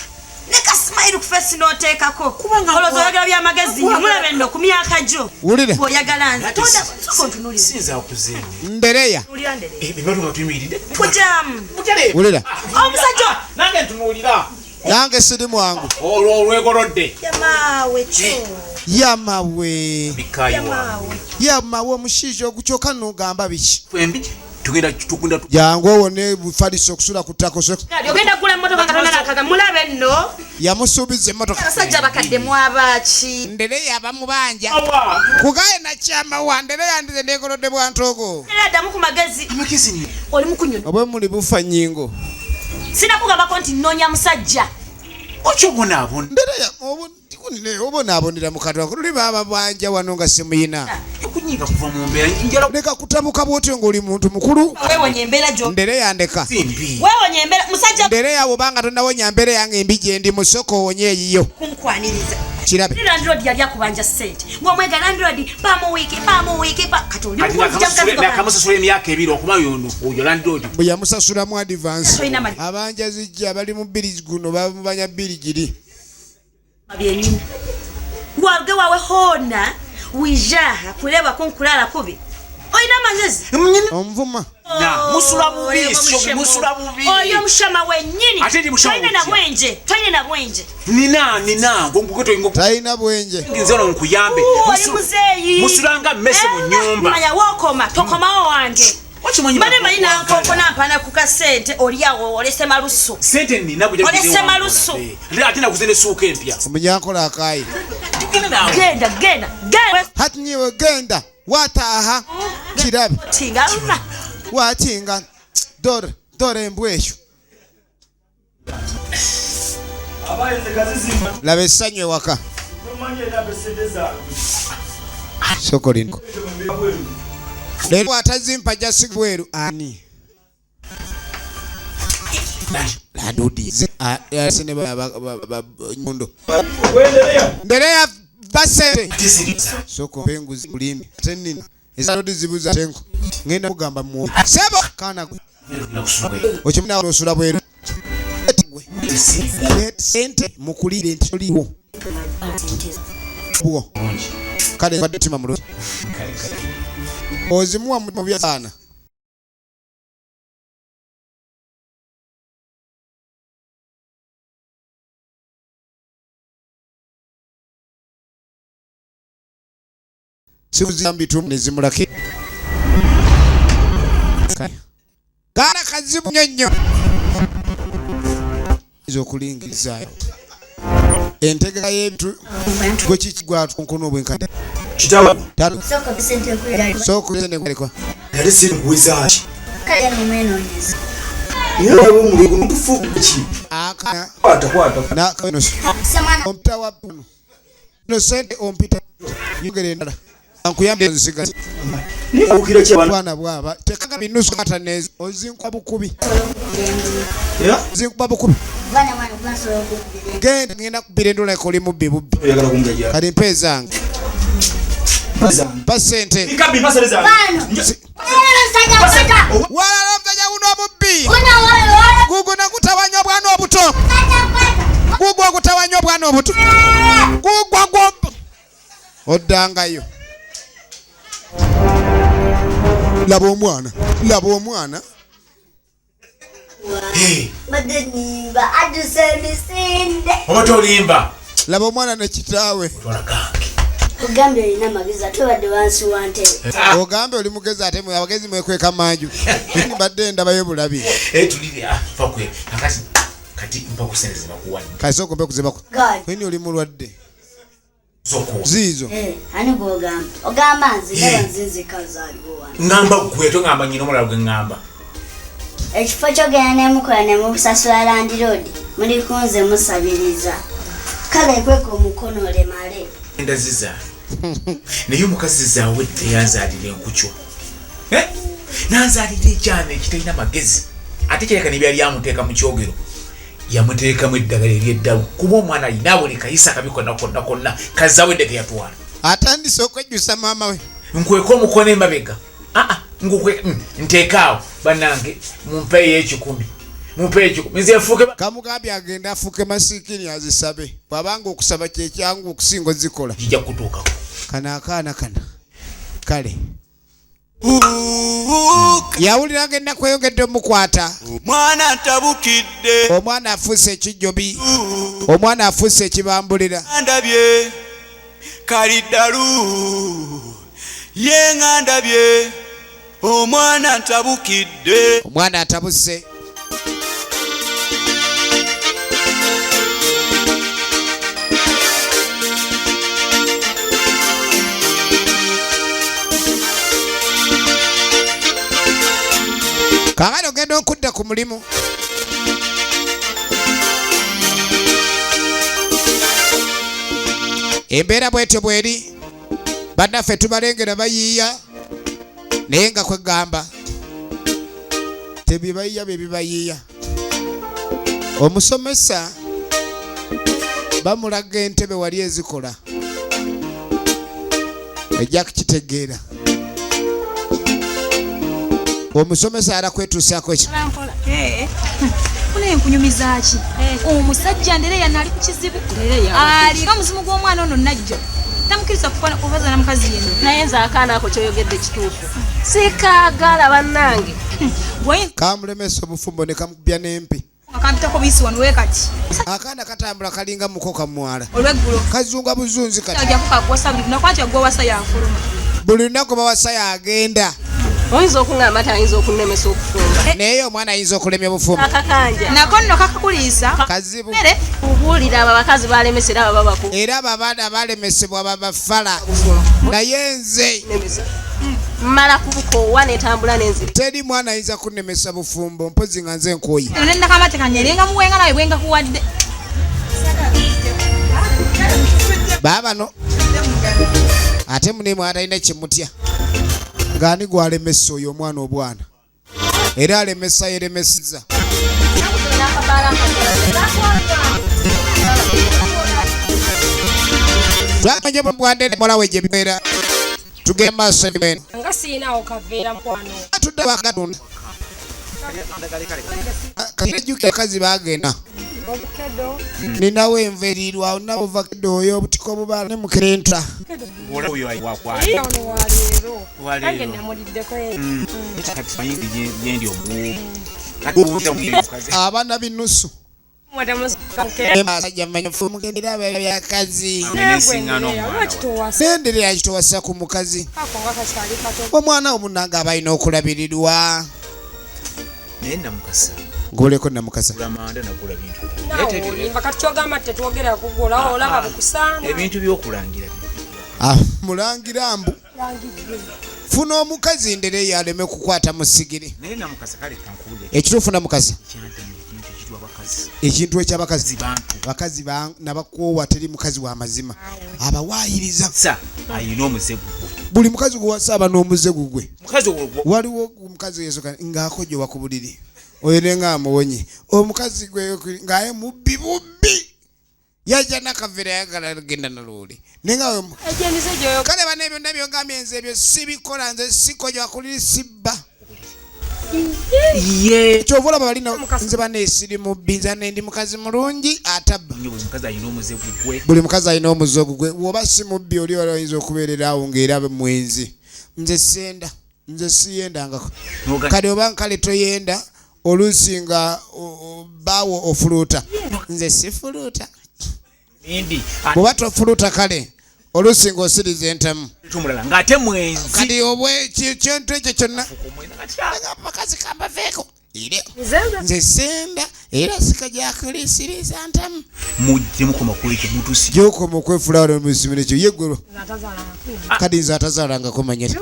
Ne kasimayiru ku feesi n'oteekako. Olowooza oyagala byamagezi nnyo mulabe nno ku myaka gyo. Wulira. Bw'oyagala nze. Tonda sooka ontunuulire. Sinza akuzeewo. Ndereya. Tunuulira Ndereya. Ebibatu nga tuyimiridde. Kujaamu. Wulira. Omusajja. Nange ntunuulira. Nange siri mwangu. Olwo olwegolodde. Yamaawe kyo. Yamawe. Bikayi wange. Yamawe omushiija ogukyoka n'ogamba biki? Embi tugenda tukunda. Jangu owone bufaliso okusula ku ttaka Kati ogenda kugula emmotoka nga tonalakaga mulabe nno. Yamusuubiza emmotoka. Abasajja abakadde mwabaaki. Ndereya abamubanja. Kugaye nakyamawa Ndereya ndize neegolodde bwa ntooko. Era ddamu ku magezi. Amagezi ni. Oli mukunyonyo. Oba muli bufa nnyingo. Sinakugambako nti nnoonya musajja. Okyobonaabona. Ndereya obonaabonera mu katwa luli baaba banja wano nga simuyina. Okunyiiga kuva mu mbeera njala. Leka kutabuka bw'otyo ng'oli muntu mukulu. Weewonye embeera gyo. Ndereya ndeka. Weewonye embeera musajja. Ndereya bw'obanga tonnawonya mbeera yange embi gye ndi musoko owonye eyiyo. Kunkwaniriza. Kirabe. Landlord yali akubanja ssente. Ng'omwega landlord bamuwiiki bamuwiiki ba kati oli mukunjja mukazi gwa. Nakamusasula emyaka 2 okuba yono oyo landlord. Bwe yamusasulamu advance. Tolina magezi. Abanja zijja bali mu bbiri guno bamubanya bbiri giri. Byennyini. Waruge wawe hona wijaha kuleba ko nkulala kubi. Olina amagezi. Onvuma. Na musula bubi sio musula bubi. Oyo mushama wennyini. Ate ndi mushama Tolina na otya? bwenje. Tolina na bwenje. Nina nina ngokuto ngo Talina bwenje. Nze ono nkuyambe. Oli muzeeyi. Musulanga mmese mu nyumba. Manya wookoma tokomawo wange. Okimanyi Bane manyi nankoko nampana ku kasente oli awo olese malusu. Sente nina kujja Olese malusu. Ate nakuze ne ssuuka empya. Omunyankola akayi. Tugende naawe. Genda genda genda. Hati nyiwe genda wataaha kirabe. Tinga. Wakinga dore dore embwa eyo. Abayenze kazizimba. Laba essanyu ewaka. Tomanyi era besente zange. Soko lino. Leero atazimpa jasi bweru ani? Landudi. Sine ba nyondo. Ndereya basente. Soko penguzi ulimi. Tenini. Ezalodi zibuza tenko. Ngenda kugamba mu. Sebo kana. Okimuna osula bweru. Sente mukulire nti oliwo. Bwo. Kale badde tima mulungi. Ozimuwa mu byaana. Sikuzambi nezimulaki. Kaana kazibu nnyo nnyo. Okulingiriza entegeka y'ebintu gwe kiki gwatunkuna obwenkanya. Kitaawe. Sooka bisente nkulira. Sooka bisente nkulira. Yali siri nkuweza ki? Kale nomwenoonyeza. Naye waliwo omulimu mutuufu ki? Aka. Kwata, kwata. Na, kano. Samana. Ompita wa buno. No sente ompita. Yogera endala. Nkuyambe nziga. Naye okira ki abaana? Bwana bw'aba. Tekanga binusu kata nezi. Ozinkuba bukubi. Yeah? Ozinkuba bukubi. Bwana mwana kubasobola okukubira. Genda ngenda kubira endula ekoli mubbi bubbi. Oyagala kunjajja. Kati mpa ezange. Mpa sente. Nkabi, mpa sente zange. Walala omusajja guno omubbi guguno gutawanya obwana obuto, gugwo ogutawanya obwana obuto, gugwo gwo oddangayo. Laba omwana, laba omwana. Mbadde nnimba adduse emisinde. Oba tolimba. Laba omwana ne kitaawe. Ogambye olina amagezi ate obadde wansi wa ntebe. Ogambye oli mugezi ate mwe abagezi mwekweka manju. Mbadde ndabayo bulabi. Tulire fakwe akati kati mpa ku sente zebakuwadde. Kasooka mpe kuzebako. God. Kweni oli mulwadde. Zoko. Ziizo. Ani gw'ogamba? Ogamba nze ndaba nze nzekka zaaliwo wano. Ngamba ggwe tongamba nnyina omulala gwe ngamba. Ekifo ky'ogenda ne mukola ne musasula landiroodi muli ku nze musabiriza. Kale kweka omukono olemale. Enda zizaala. Naye omukazi zaawedde yanzaalira enkukyo. Nanzaalira ekyana ekitalina magezi. Ate kirabika ne byali amuteeka mu kyogero. Yamuteekamu eddagala ery'eddalu kuba omwana alina buli kayisa kabi konna konna konna kazaawedde ke yatwala. Atandise okwejjusa maama we. Nkweka omukono emabega. Ngukwe nteekaawo bannange mumpeeyo 1,000. Mumpeeyo 1,000. Nze nfuuke Kamugambye agende afuuke masiikini azisabe. Bw'abanga okusaba kye kyangu okusinga ozikola. Kijja kutuukako. Kano akaana kano. Kale. Yawulira ng'ennaku eyongedde omukwata. Omwana atabukidde. Omwana afuuse ekijjobi. Omwana afuuse ekibambulira. Ndabye kaliddalu. Ye nga ndabye omwana atabukidde. Omwana atabuse. Kaakati ogenda okudda ku mulimu. Embeera bw'etyo bw'eri, bannaffe tubalengera bayiiya, naye nga kwegamba tebibayiiya bye bibayiiya. Omusomesa bamulaga entebe wali ezikola, ejja kukitegeera. Omusomesa ala kwetuusaako ki? Naye nkunyumiza ki? Omusajja Ndereya nali ku kizibu. Alina omuzimu gw'omwana ono Najja. Tamukkiriza kufaza na mukazi yenna. Naye nze akaana ako ky'oyogedde kituufu. Sikaagala bannange. Kamulemesa obufumbo ne kamukubya n'empi. Akampitako buyisi wano we kati. Akaana katambula kalinga muko kamwala. Olweggulo. Kazunga buzunzi kati. Ajja kukakwasa buli lunaku anti agwa wasa yanfuluma. Buli lunaku bawasa yagenda. Oyinza okuŋŋamba nti ayinza okunnemesa okufumba. Naye omwana ayinza okulemya obufumbo. Akakanja. Nako nno kakakuliisa. Kazibu. Mere. Kubuulira abo abakazi balemesa era baba baku. Era abo abaana balemesebwa babafala. Naye nze. Mmala kubukoowa netambula n'enzira. Teri mwana ayinza kunnemesa bufumbo mpozzi nga nze nkooye. Eno ne nakamate kanyerenga muwenga nawe bwenga kuwadde. Baabano. Ate munemu atalina kimutya. Ng'ani gw'alemesa oyo omwana obwana? Era alemesa yeremeseza. Twamanya bwande muwala we gye bibeera. Tugenda maaso eno. Nga siyinaawo kaveera mukwano. Atudde wakatunda. Kajjukira abakazi baagenda. Ninawo enva eriirwawo, ninawo ovakedo oyo obutiko obubaala ne mukerenta. Ola oyo wakwali. Ye ono wa leero. Wa leero. Nange namuliddeko ye. Kati manyi gye ndi omuwuulu. Kati owulira omukazi. Abaana binusu. Abasajja mmanyi mugendera byakazi. Nenderera kitowasa ku mukazi. Omwana wo munnange aba alina okulabirirwa. Naye Namukasa. Nguleko Namukasa. Gula manda nagula bintu. Naawe olimba kati ky'ogamba nti tetwogera kugula, olaba bukusaana. Ebintu by'okulangira bino. Mulangira mbu. Langidde. Funa omukazi Ndereya aleme kukwata musigiri. Naye Namukasa kale kankubuulire. Ekituufu Namukasa. Ekyantamye ekintu ekitwa abakazi. Ekintu eky'abakazi. Bantu. Bakazi nabakoowa teri mukazi wa mazima. Abawaayiriza. Sa, alina omuze gugwe. Buli mukazi gwe wasa aba n'omuze gugwe. Mukazi ogwo. Waliwo omukazi yesoka ng'akojowa ku buliri. Oyo ne ng'amuwonye. Omukazi gwe ng'aye mubbi bubbi. Yajja nakavera yagala genda naloole naye nga kale bana ebyo byonna nze ebyo sibikola, nze sikoja kuliri sibba. Kyova olaba balina nze baneesiri mubbi, nze nendi mukazi mulungi atabba. Buli mukazi alina omuze ogugwe. Woba si mubbi oli wali oyinza okubeerera awo ng'era mwenzi. Nze senda, nze siyendangako. Kale oba nkale toyenda oluusi nga baawo ofuluuta, nze sifuluuta. Bw'oba tofuluuta kale oluusi ng'osiriza entamu ng'ate mwenzi. Kati obwekintu ekyo kyonna bakazi kambaveeko nze senda era sikajakulisiriza ntamu. Mujje mukoma ku ekyo mutusi. Gyokoma okwefula wano musimiro ekyo yeggolo. Kati nze atazaalangako manyere.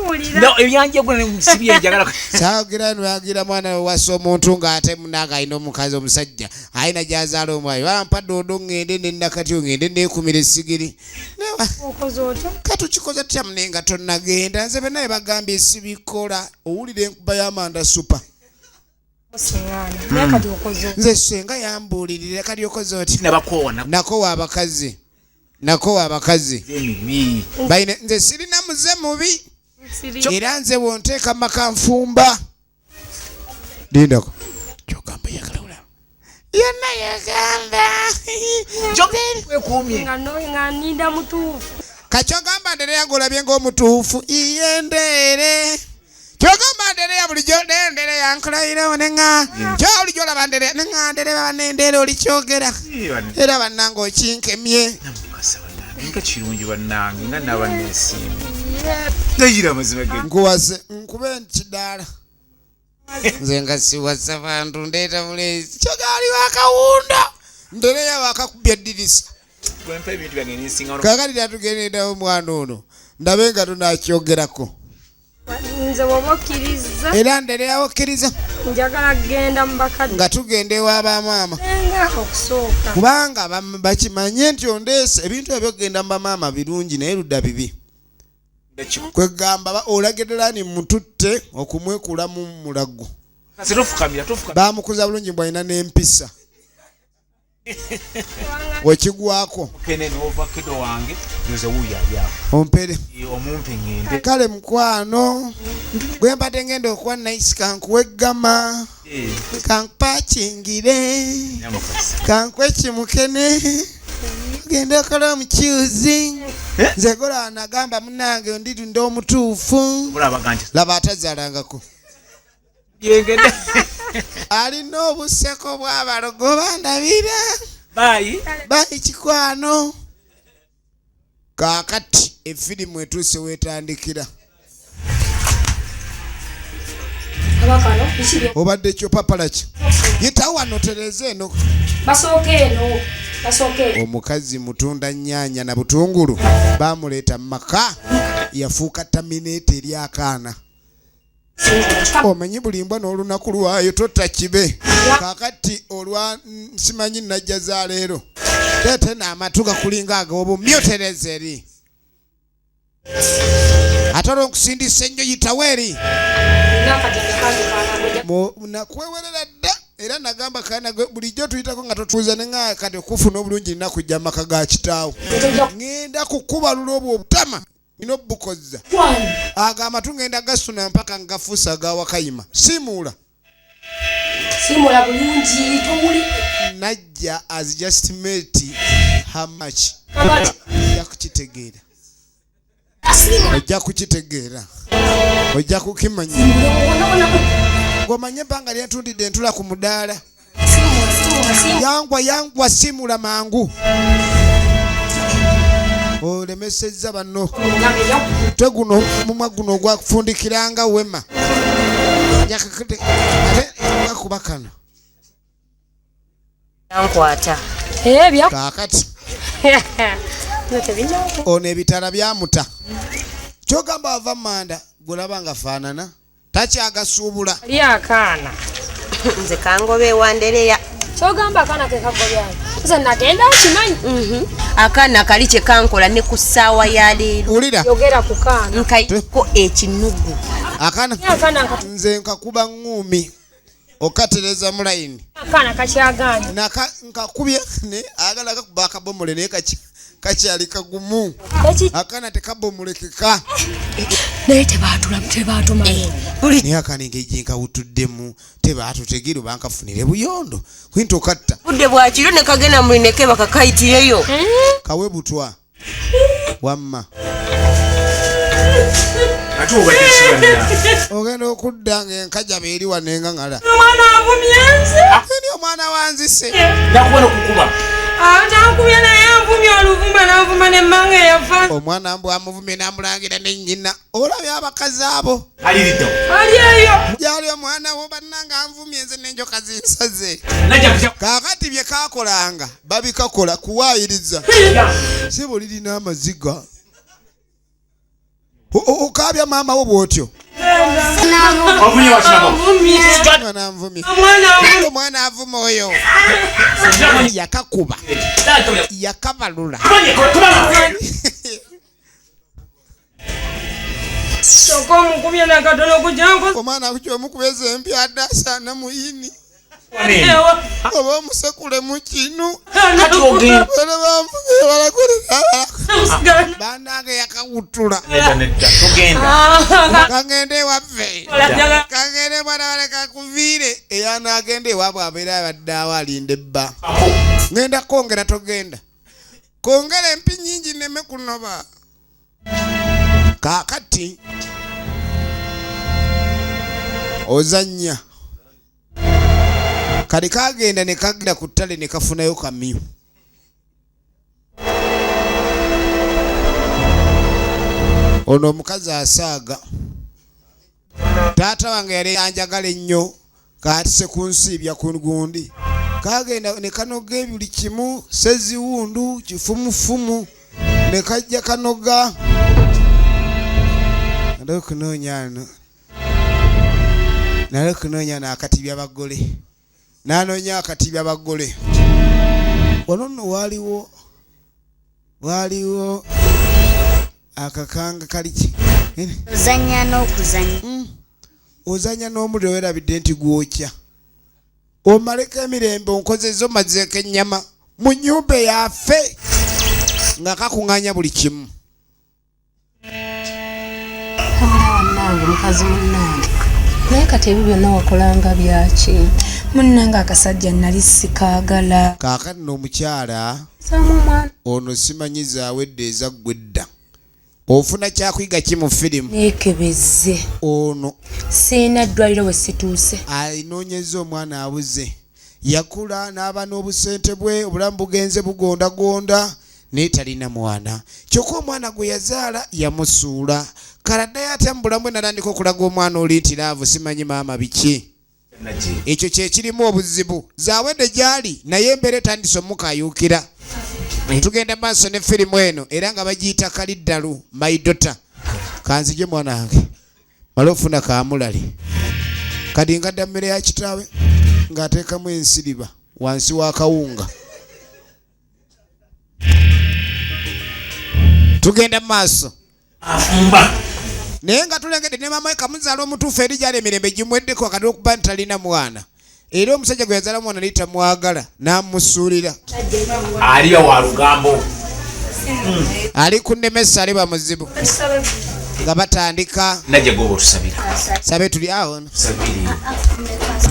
Saagira nwagira mwana wasa omuntu ng'ate munange alina omukazi omusajja alina gy'azaala omwayi bampa doodo ŋŋende nennakati ŋŋende neekumira essigiri. Katukikoze tutya mune nga tonnagenda? Nze bennaye bagambye sibikola. Owulira enkuba y'amanda supa. Nze senga yambuulirira kati okoze oti. Nakowa abakazi. Nakowa abakazi. Bayina nze sirina muze mubi. Era nze bw'onteeka maka nfumba. Lindako. Kyogamba yagala olaba. Yonna yagamba. Nga ninda mutuufu. Kakyogamba ndereya ng'olabye ng'omutuufu. Iye ndeere. Kyogamba ndereya bulijjo ndereya nkulayirawo ne ŋŋa. Kyo bulijjo olaba ndereya ne ŋŋa ndereya bannendeere olikyogera. Era bannange okinkemye. Nga kirungi bannange nga naba neesiimye. Ndayira amazima ge. Nkuwase nkube nkidaala. Nze nga siwasa bantu ndeeta buleezi. Kyogali wakawunda. Ndereya wakakubya eddirisa. Kaakati tatugendedawo omwana ono ndabe nga tunakyogerako. Nze bw'oba okkiriza. Era ndereya okkiriza. Njagala kugenda mu bakadde. Nga tugenda ewa bamaama. Nga okusooka. Kubanga bakimanye nti ondeese ebintu ebyo kugenda mu bamaama birungi naye ludda bibi. Kwegamba olageddala ni mututte okumwekulamu mulago. Bamukuza bulungi mbw'alina n'empisa. Wekigwako. Ompere. Kale mukwano gwe mbadde ngenda okuwa nice kankuweggama kankupakingire kankuwe kimukene ogende okola omukyuzi. Nze gola nagamba munnange nditunda omutuufu. Laba atazaalangako. Alina obuseko bw'abalogo bandabira. Bayi kikwano. Kaakati efirimu etuuse weetandikira. Obadde kyopapala ki? Yitawo wano otereeze eno. Omukazi mutunda nnyaanya na butungulu baamuleeta mu maka yafuuka tamineeta eri akaana. Omanyi buli mbwa n'olunaku lwayo totta kibe. Kaakati olwa simanyi najja za leero. Leeta n'amatu gakulinga ag'obumyu otereeze eri. Ate olw'okusindisa ennyo yitawo eri. Nakwewerera dda era nagamba kaana gwe bulijjo tuyitako nga totuuza ne ŋŋaa kati okufuna obulungi nina kujja mu maka ga kitaawo. Ŋŋenda kukubalula obwo obutama nina obukozza. Ago amatu ŋŋenda gasuna mpaka nga gafuuse aga wakayima. Simuula. Simuula bulungi towuli. Najja has just met her match. Ojja kukitegeera. Ojja kukitegeera. Ojja kukimanya. Ng'omanye ebbanga lyentundidde entula ku mudaala. Yangwa yangwa simula mangu. Olemesezza banno. Mutwe guno mumwa guno ogwakufundikiranga wema. Ate gakuba kano. Yankwata. Kaakati. Ono ebitala byamuta. Kyogamba ava manda gw'olaba nga faanana takyagasuubula. Ali akaana. Nze kangobe ewandereya. Kyogamba akaana ke kagobya. Nze nagenda nkimanyi. Akaana kali kye kankola ne ku ssaawa ya leero. Wulira. Yogera ku kaana. Nkayiko ekinugu. Akaana nze nkakuba ŋŋuumi. Okatereza mu layini. Akaana kakyagaanye. Naka nkakubye ne agala kakuba akabomole naye kakyali kagumu. Akaana tekabomolekeka. Naye tebaatulamu tebaatumanyi. Naye akaana engeri gye nkawutuddemu tebaatutegeera oba nkafunire buyondo. Kwinta okatta. Budde bwa kiro ne kagenda muli ne keebaka kayitireyo. Kawe butwa. Wamma. Ate obadde kibanna. Ogenda okudda ng'enkajaba eri wano eŋŋaŋala. Omwana avumye nze. Eri omwana wanzise. Nakuba n'okukuba. Atankubye naye anvumye oluvuma n'anvuma n'emmanga eyafa. Omwana mbu amuvumye n'amulangira ne nnyina. Olabye abakazi abo. Aliridde. Ali eyo. Gyali omwana wo bannange anvumye nze n'enjoka zinsaze. Kaakati bye kaakolanga babikakola kuwaayiriza. Ssebo lirina amaziga. Okaabya maama wo bw'otyo. Omwana avuma oyo. Yakakuba. Yakabalula. Kyokka omukubye nakatono kujjanko. Omwana akukya omukubeza empya adde asaana muyini. Oba omusekule mu kinu. Bannange yakawutula. Kagende ewaffe. Kagende mwana baleka kuviire. Eyanaagenda ewaabwe abeera abadde awo alinda ebba. Ngenda kwongera togenda. Kwongera empi nnyingi nneme kunoba. Kaakati ozannya. Kali kagenda ne kagenda ku ttale ne kafunayo kamyu. Ono omukazi asaaga. Taata wange yali anjagala ennyo kaatise ku nsiibya ku gundi. Kagenda ne kanoga buli kimu, sseziwundu, kifumufumu, ne kajja kanoga. Nali okunoonya ano. Nali okunoonya ano akatibya abagole. N'anoonya akatibya abagole. Wano nno waaliwo akakanga kali ki? Ozannya n'okuzannya. Ozannya n'omuliro weerabidde nti gwokya. Omaleko emirembe onkozezza omazeeko ennyama mu nnyumba eyaffe nga kakuŋŋaanya buli kimu. Wabula wannange mukazi munnange. Naye kati ebyo byonna wakolanga byaki? Munnange akasajja nali sikaagala. Kaakati nno omukyala ono simanyi zaawedde ezaggwa edda. Ofuna kyakuyiga ki mu firimu? Neekebezze. Ono. Sirina ddwaliro we situuse. Anoonyezza omwana abuze. Yakula n'aba n'obusente bwe, obulamu bugenze bugondagonda naye talina mwana. Kyokka omwana gwe yazaala yamusuula. Kale addayo atya mu bulamu bwe n'atandika okulaga omwana oli nti laavu simanyi maama biki. Ekyo kye kirimu obuzibu. Zaawedde gy'ali naye embeera etandise omukaayuukira. Tugenda maaso ne firimu eno era nga bagiyita Kaliddalu My Daughter. Kanzije mwana wange. Male ofuna kaamulali. Kati ngadda mmere ya kitaawe ng'ateekamu ensiriba wansi w'akawunga. Tugenda maaso. Afumba. Naye nga tulengedde ne maama we kamuzaala omutuufu eri gy'ali emirembe gimuweddeko akati okuba nti talina mwana. Era omusajja gwe yazaala mwana yali tamwagala n'amusuulira. Aliya wa lugambo. Ali ku nnemesa ali bamuzibu. Nga batandika. Najja gwe otusabira. Sabe tuli awo. Tusabire.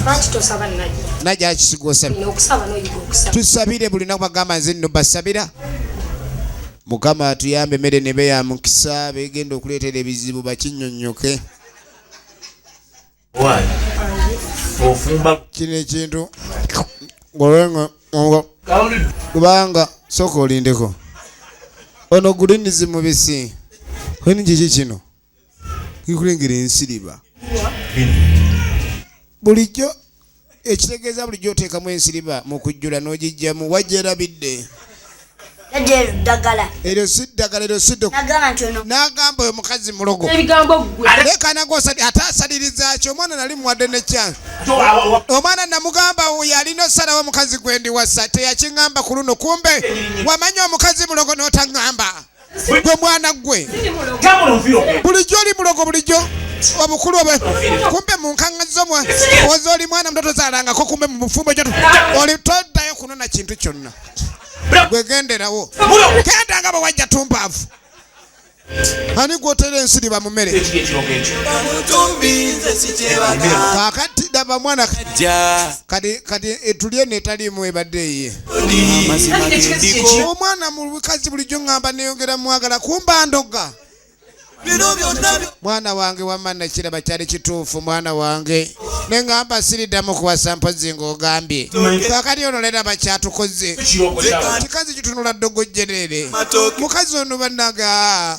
Lwaki tosaba Najja? Najja akisiga osabira. Okusaba n'oyiga okusaba. Tusabire buli lunaku bagamba nze nno basabira. Mukama atuyambe emmere ne be ya mukisa begenda okuleetera ebizibu bakinnyonnyoke. Ofumba. Kino ekintu kubanga sooka olindeko. Ono gulinizi mubisi. Weni kiki kino? Kikulengera ensiriba. Bulijjo ekitegeeza bulijjo oteekamu ensiriba mu kujjula n'ogiggyamu wagyerabidde. Eddagala. Eryo si ddagala, eryo si ddo. N'agamba oyo mukazi mulogo. Ebigambo ggwe. Leka nagwo ate asaliriza ki? Omwana nali muwadde ne chance. Omwana namugamba oyo alina osalawo omukazi gwe ndiwasa, teyakiŋŋamba ku luno. Kumbe wamanya omukazi mulogo n'otaŋŋamba. Gwe mwana gwe bulijjo oli mulogo, bulijjo obukulu obwe kumbe mu nkanga zomwe oza oli mwana muto tozaalangako, kumbe mu bufumbo gyo oli toddayo kunona kintu kyonna. Gwe genderawo, genda nga bwe wajja tumpaavu. Ani gwotera ensiriba mu mmere? Kaakati daba mwana kati kati etulye netaliimu ebadde eyiye. Omwana mu bukazi bulijjo ŋŋamba neyongera mwagala kumba ndoga. Mwana wange wamma nakiraba kyali kituufu mwana wange, neŋŋamba siriddamu kuwasa mpozi ng'ogambye. Kaakati ono leraba kyatukoze, kikazi kitunula ddogo jjereere. Mukazi ono bannange aa.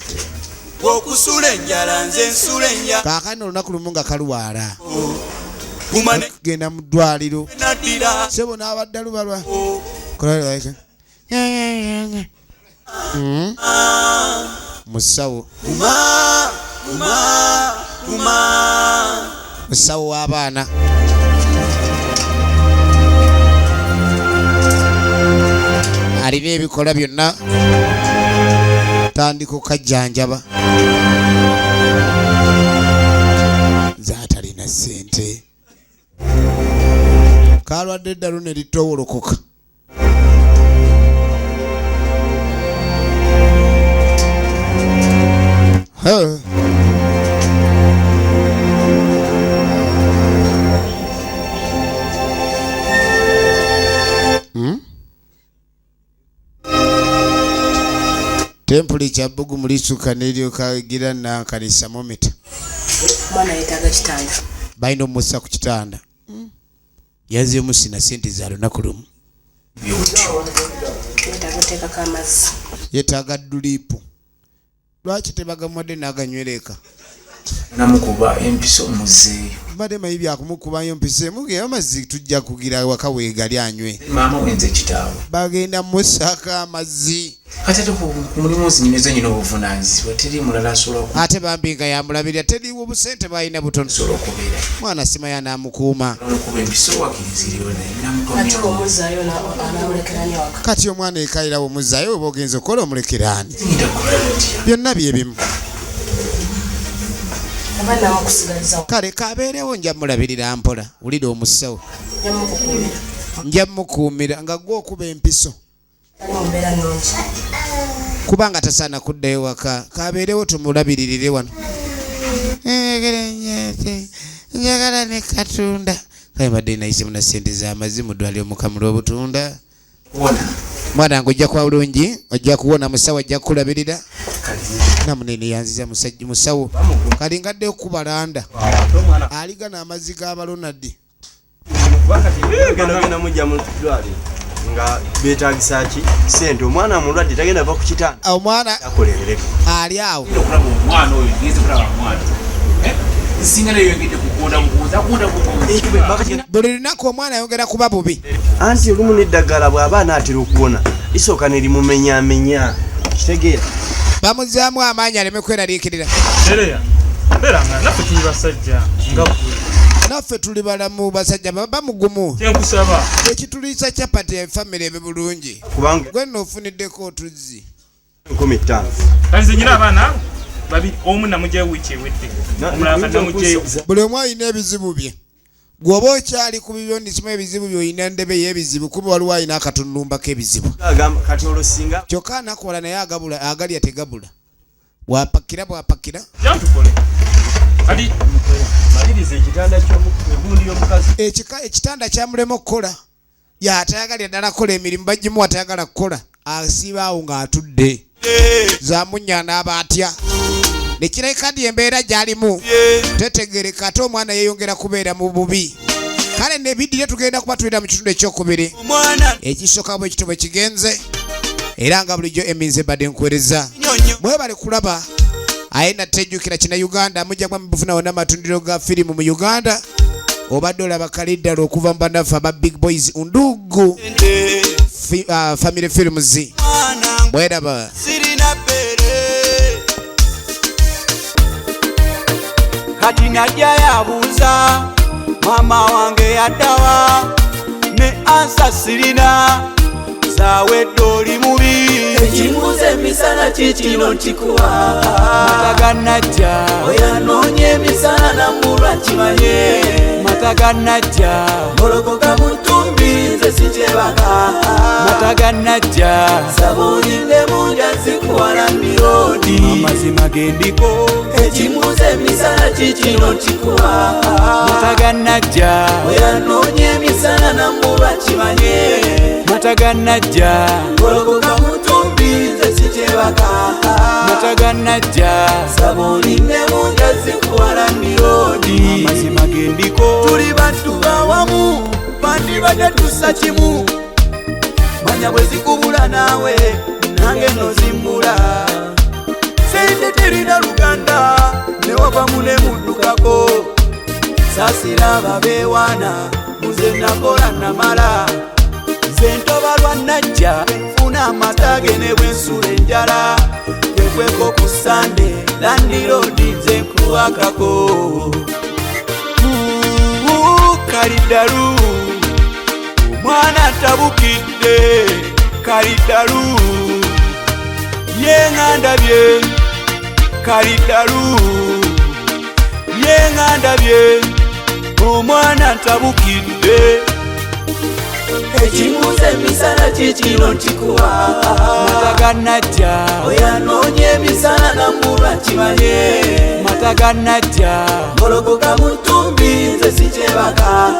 Okusula enjala nze nsula enjala. Kaakano olunaku lumu nga kalwala Guma genda mu ddwaliro naddira sebo n'abadda lubalwa. Musawo Guma guma guma. Musawo w'abaana alina ebikola byonna, tandika okukajjanjaba. Nze atalina ssente kalwadde eddalu ne litowolokoka. Huh. Temperature bbugumu lisuka neryoka gira nankanisa momita. Omwana yeetaaga kitanda. Balina omussa ku kitanda. Yazzeemu sina ssente za lunaku lumu. Yeetaaga oteekako amazzi. Yeetaaga drip. Lwaki tebagamuwadde n'aganywereka? Namukuba empiso muzeeyo. Mbadde manyi byakumukubayo mpiso emu, amazzi tujja kugira waka weegali anywe. Maama wenze kitaawe. Bagenda musaako amazzi. Kati ate ku mulimu nzinyinizo nyina obuvunaanyizibwa, teri mulala asobola ku Ate bambi nga yamulabirira, teriwo obusente bwalina butono. Asobola okubeera. Mwana simanya n'amukuuma. Namukuba empiso wakiriziriwe naye Ate namutomera. omuzaayo anamulekera waka. Kati omwana ekayirawo omuzaayo oba ogenza okukola omulekeraani. Ngenda kukola ntya? Byonna bye bimu. Oba namukusigaliza. Kale kabeerewo nja mulabirira mpola. Wulira omusawo. Njamukukuumira. Nja mukuumira nga gwe okuba empiso. Ali mu mbeera nnungi. Kubanga tasaana kuddayo waka. Kabeerewo tumulabiririre wano. Njagala ne katunda. Kale mbadde nayise muna ssente z'amazzi mu ddwaliro mukamula obutunda. Wona. Mwana wange ojja kuba bulungi, ojja kuwona, musawo ajja kukulabirira. Namunene yanziza musajja musawo. Kali ngadde okubalanda. Aliga n'amazzi g'abalonadi. Genda genda mujja mu ddwaliro nga beetagisa ki sente, omwana mulwadde tagenda va ku kitanda. Omwana akolerereka ali awo. Ngenda okulaba omwana oyo, ngenze kulaba mwana. Nsinga nayo yongedde kugonda bugonzi, agonda bugonzi. Buli lunaku omwana ayongera kuba bubi. Anti olumu n'eddagala bw'aba anaatera okuwona lisooka ne limumenyaamenya, kitegeera. Bamuzaamu amaanyi aleme kweraliikirira. Ereya, mbeera nga naffe tuli basajja nga ggwe. Naffe tuli balamu basajja baba mugumu. Kyenkusaba. Ekituliisa capati efamire ebe bulungi. Kubanga Gwe nno ofuniddeko otuzzi. 15,000. Kati nze nyina abaana babiri, omu namugyayo wiiki ewedde, omulala kati namugyayo. Buli omu alina ebizibu bye. Gweoba okyali ku bibyo ndisimu ebizibu by'olina ndebe y'ebizibu kuba waliwo alina akatunumba k'ebizibu. Agamba kati olwo singa Kyokka anakola naye agabula agalya tegabula. Bw'apakira bw'apakira. Jantukole. Kati maliriza ekitanda ky'egundi y'omukazi. Ekika ekitanda kyamulema okukola. Yatayagalira ddala kukola emirimu bagimuwa tayagala kukola. Asiiba awo ng'atudde. Zamunya n'aba atya. Ne kirabika nti embeera gy'alimu tetegereka ate omwana yeeyongera kubeera mu bubi. Kale nebiddire tugenda kuba tulina mu kitundu ekyokubiri. Ekisooka bwe kityo bwe kigenze. Era nga bulijjo eminze badde nkuweereza. Mwebale kulaba. Aye natejjukira kina Uganda mujja kuba mubufuna wonna amatundiro ga firimu mu Uganda. Obadde olaba kaliddala okuva mu bannaffe aba Big Boys Undugu Family Films. Mweraba. Sirina bbere. Kati najja yabuuza maama wange yaddawa ne ansa sirina zawedde oli mubi. Ekimuza emisana kikino nkikuwa. Mataganajja. Oyanoonya emisana namulwa kimanye. Mataganajja. Ngolokoka mu ttumbi nze sikyebaka. Mataganajja. Sabuulidde munja zikuwala mirodi. Amazima gendiko. Ekimuza emisana kikino nkikuwa. Mataganajja. Oyanoonya emisana namulwa kimanye. Mataganajja. Ngolokoka mu ttumbi nze sikyebaka. Mataganajja. Sabuulidde munja zikuwala mirodi. Amazima gendiko. Tuli bantu bawamu bandibadde tussa kimu. Manya bwe zikubula naawe nange nozimbula. Sente terina luganda ne wava mune muddukako. Saasira ababeewaana muze nakola namala. Nze ntoba lwa najja nfuna amata ge ne bwe nsula enjala. Kwekweko ku Sande landiroodi nze nkuwakako. Kaliddalu omwana atabukidde. Kaliddalu ye nga ndabye. Kaliddalu ye nga ndabye omwana atabukidde. Ekimuza emisana kikino nkikuwa. Mataganajja. Oyanoonya emisana namulwa kimanye. Mataganajja. Ngolokoka mu ttumbi nze sikyebaka.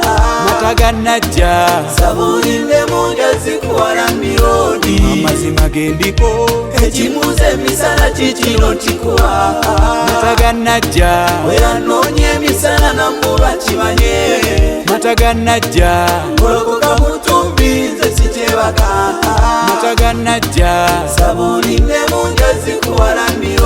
Mataganajja. Sabuulidde munja zikuwala mirodi. Amazima gendiko. Ekimuza emisana kikino nkikuwa. Mataganajja. Oyanoonya emisana namulwa kimanye. Mataganajja. Ngolokoka mu ttumbi nze sikyebaka. Mataganajja. Sabuulidde munja zikuwala mirodi.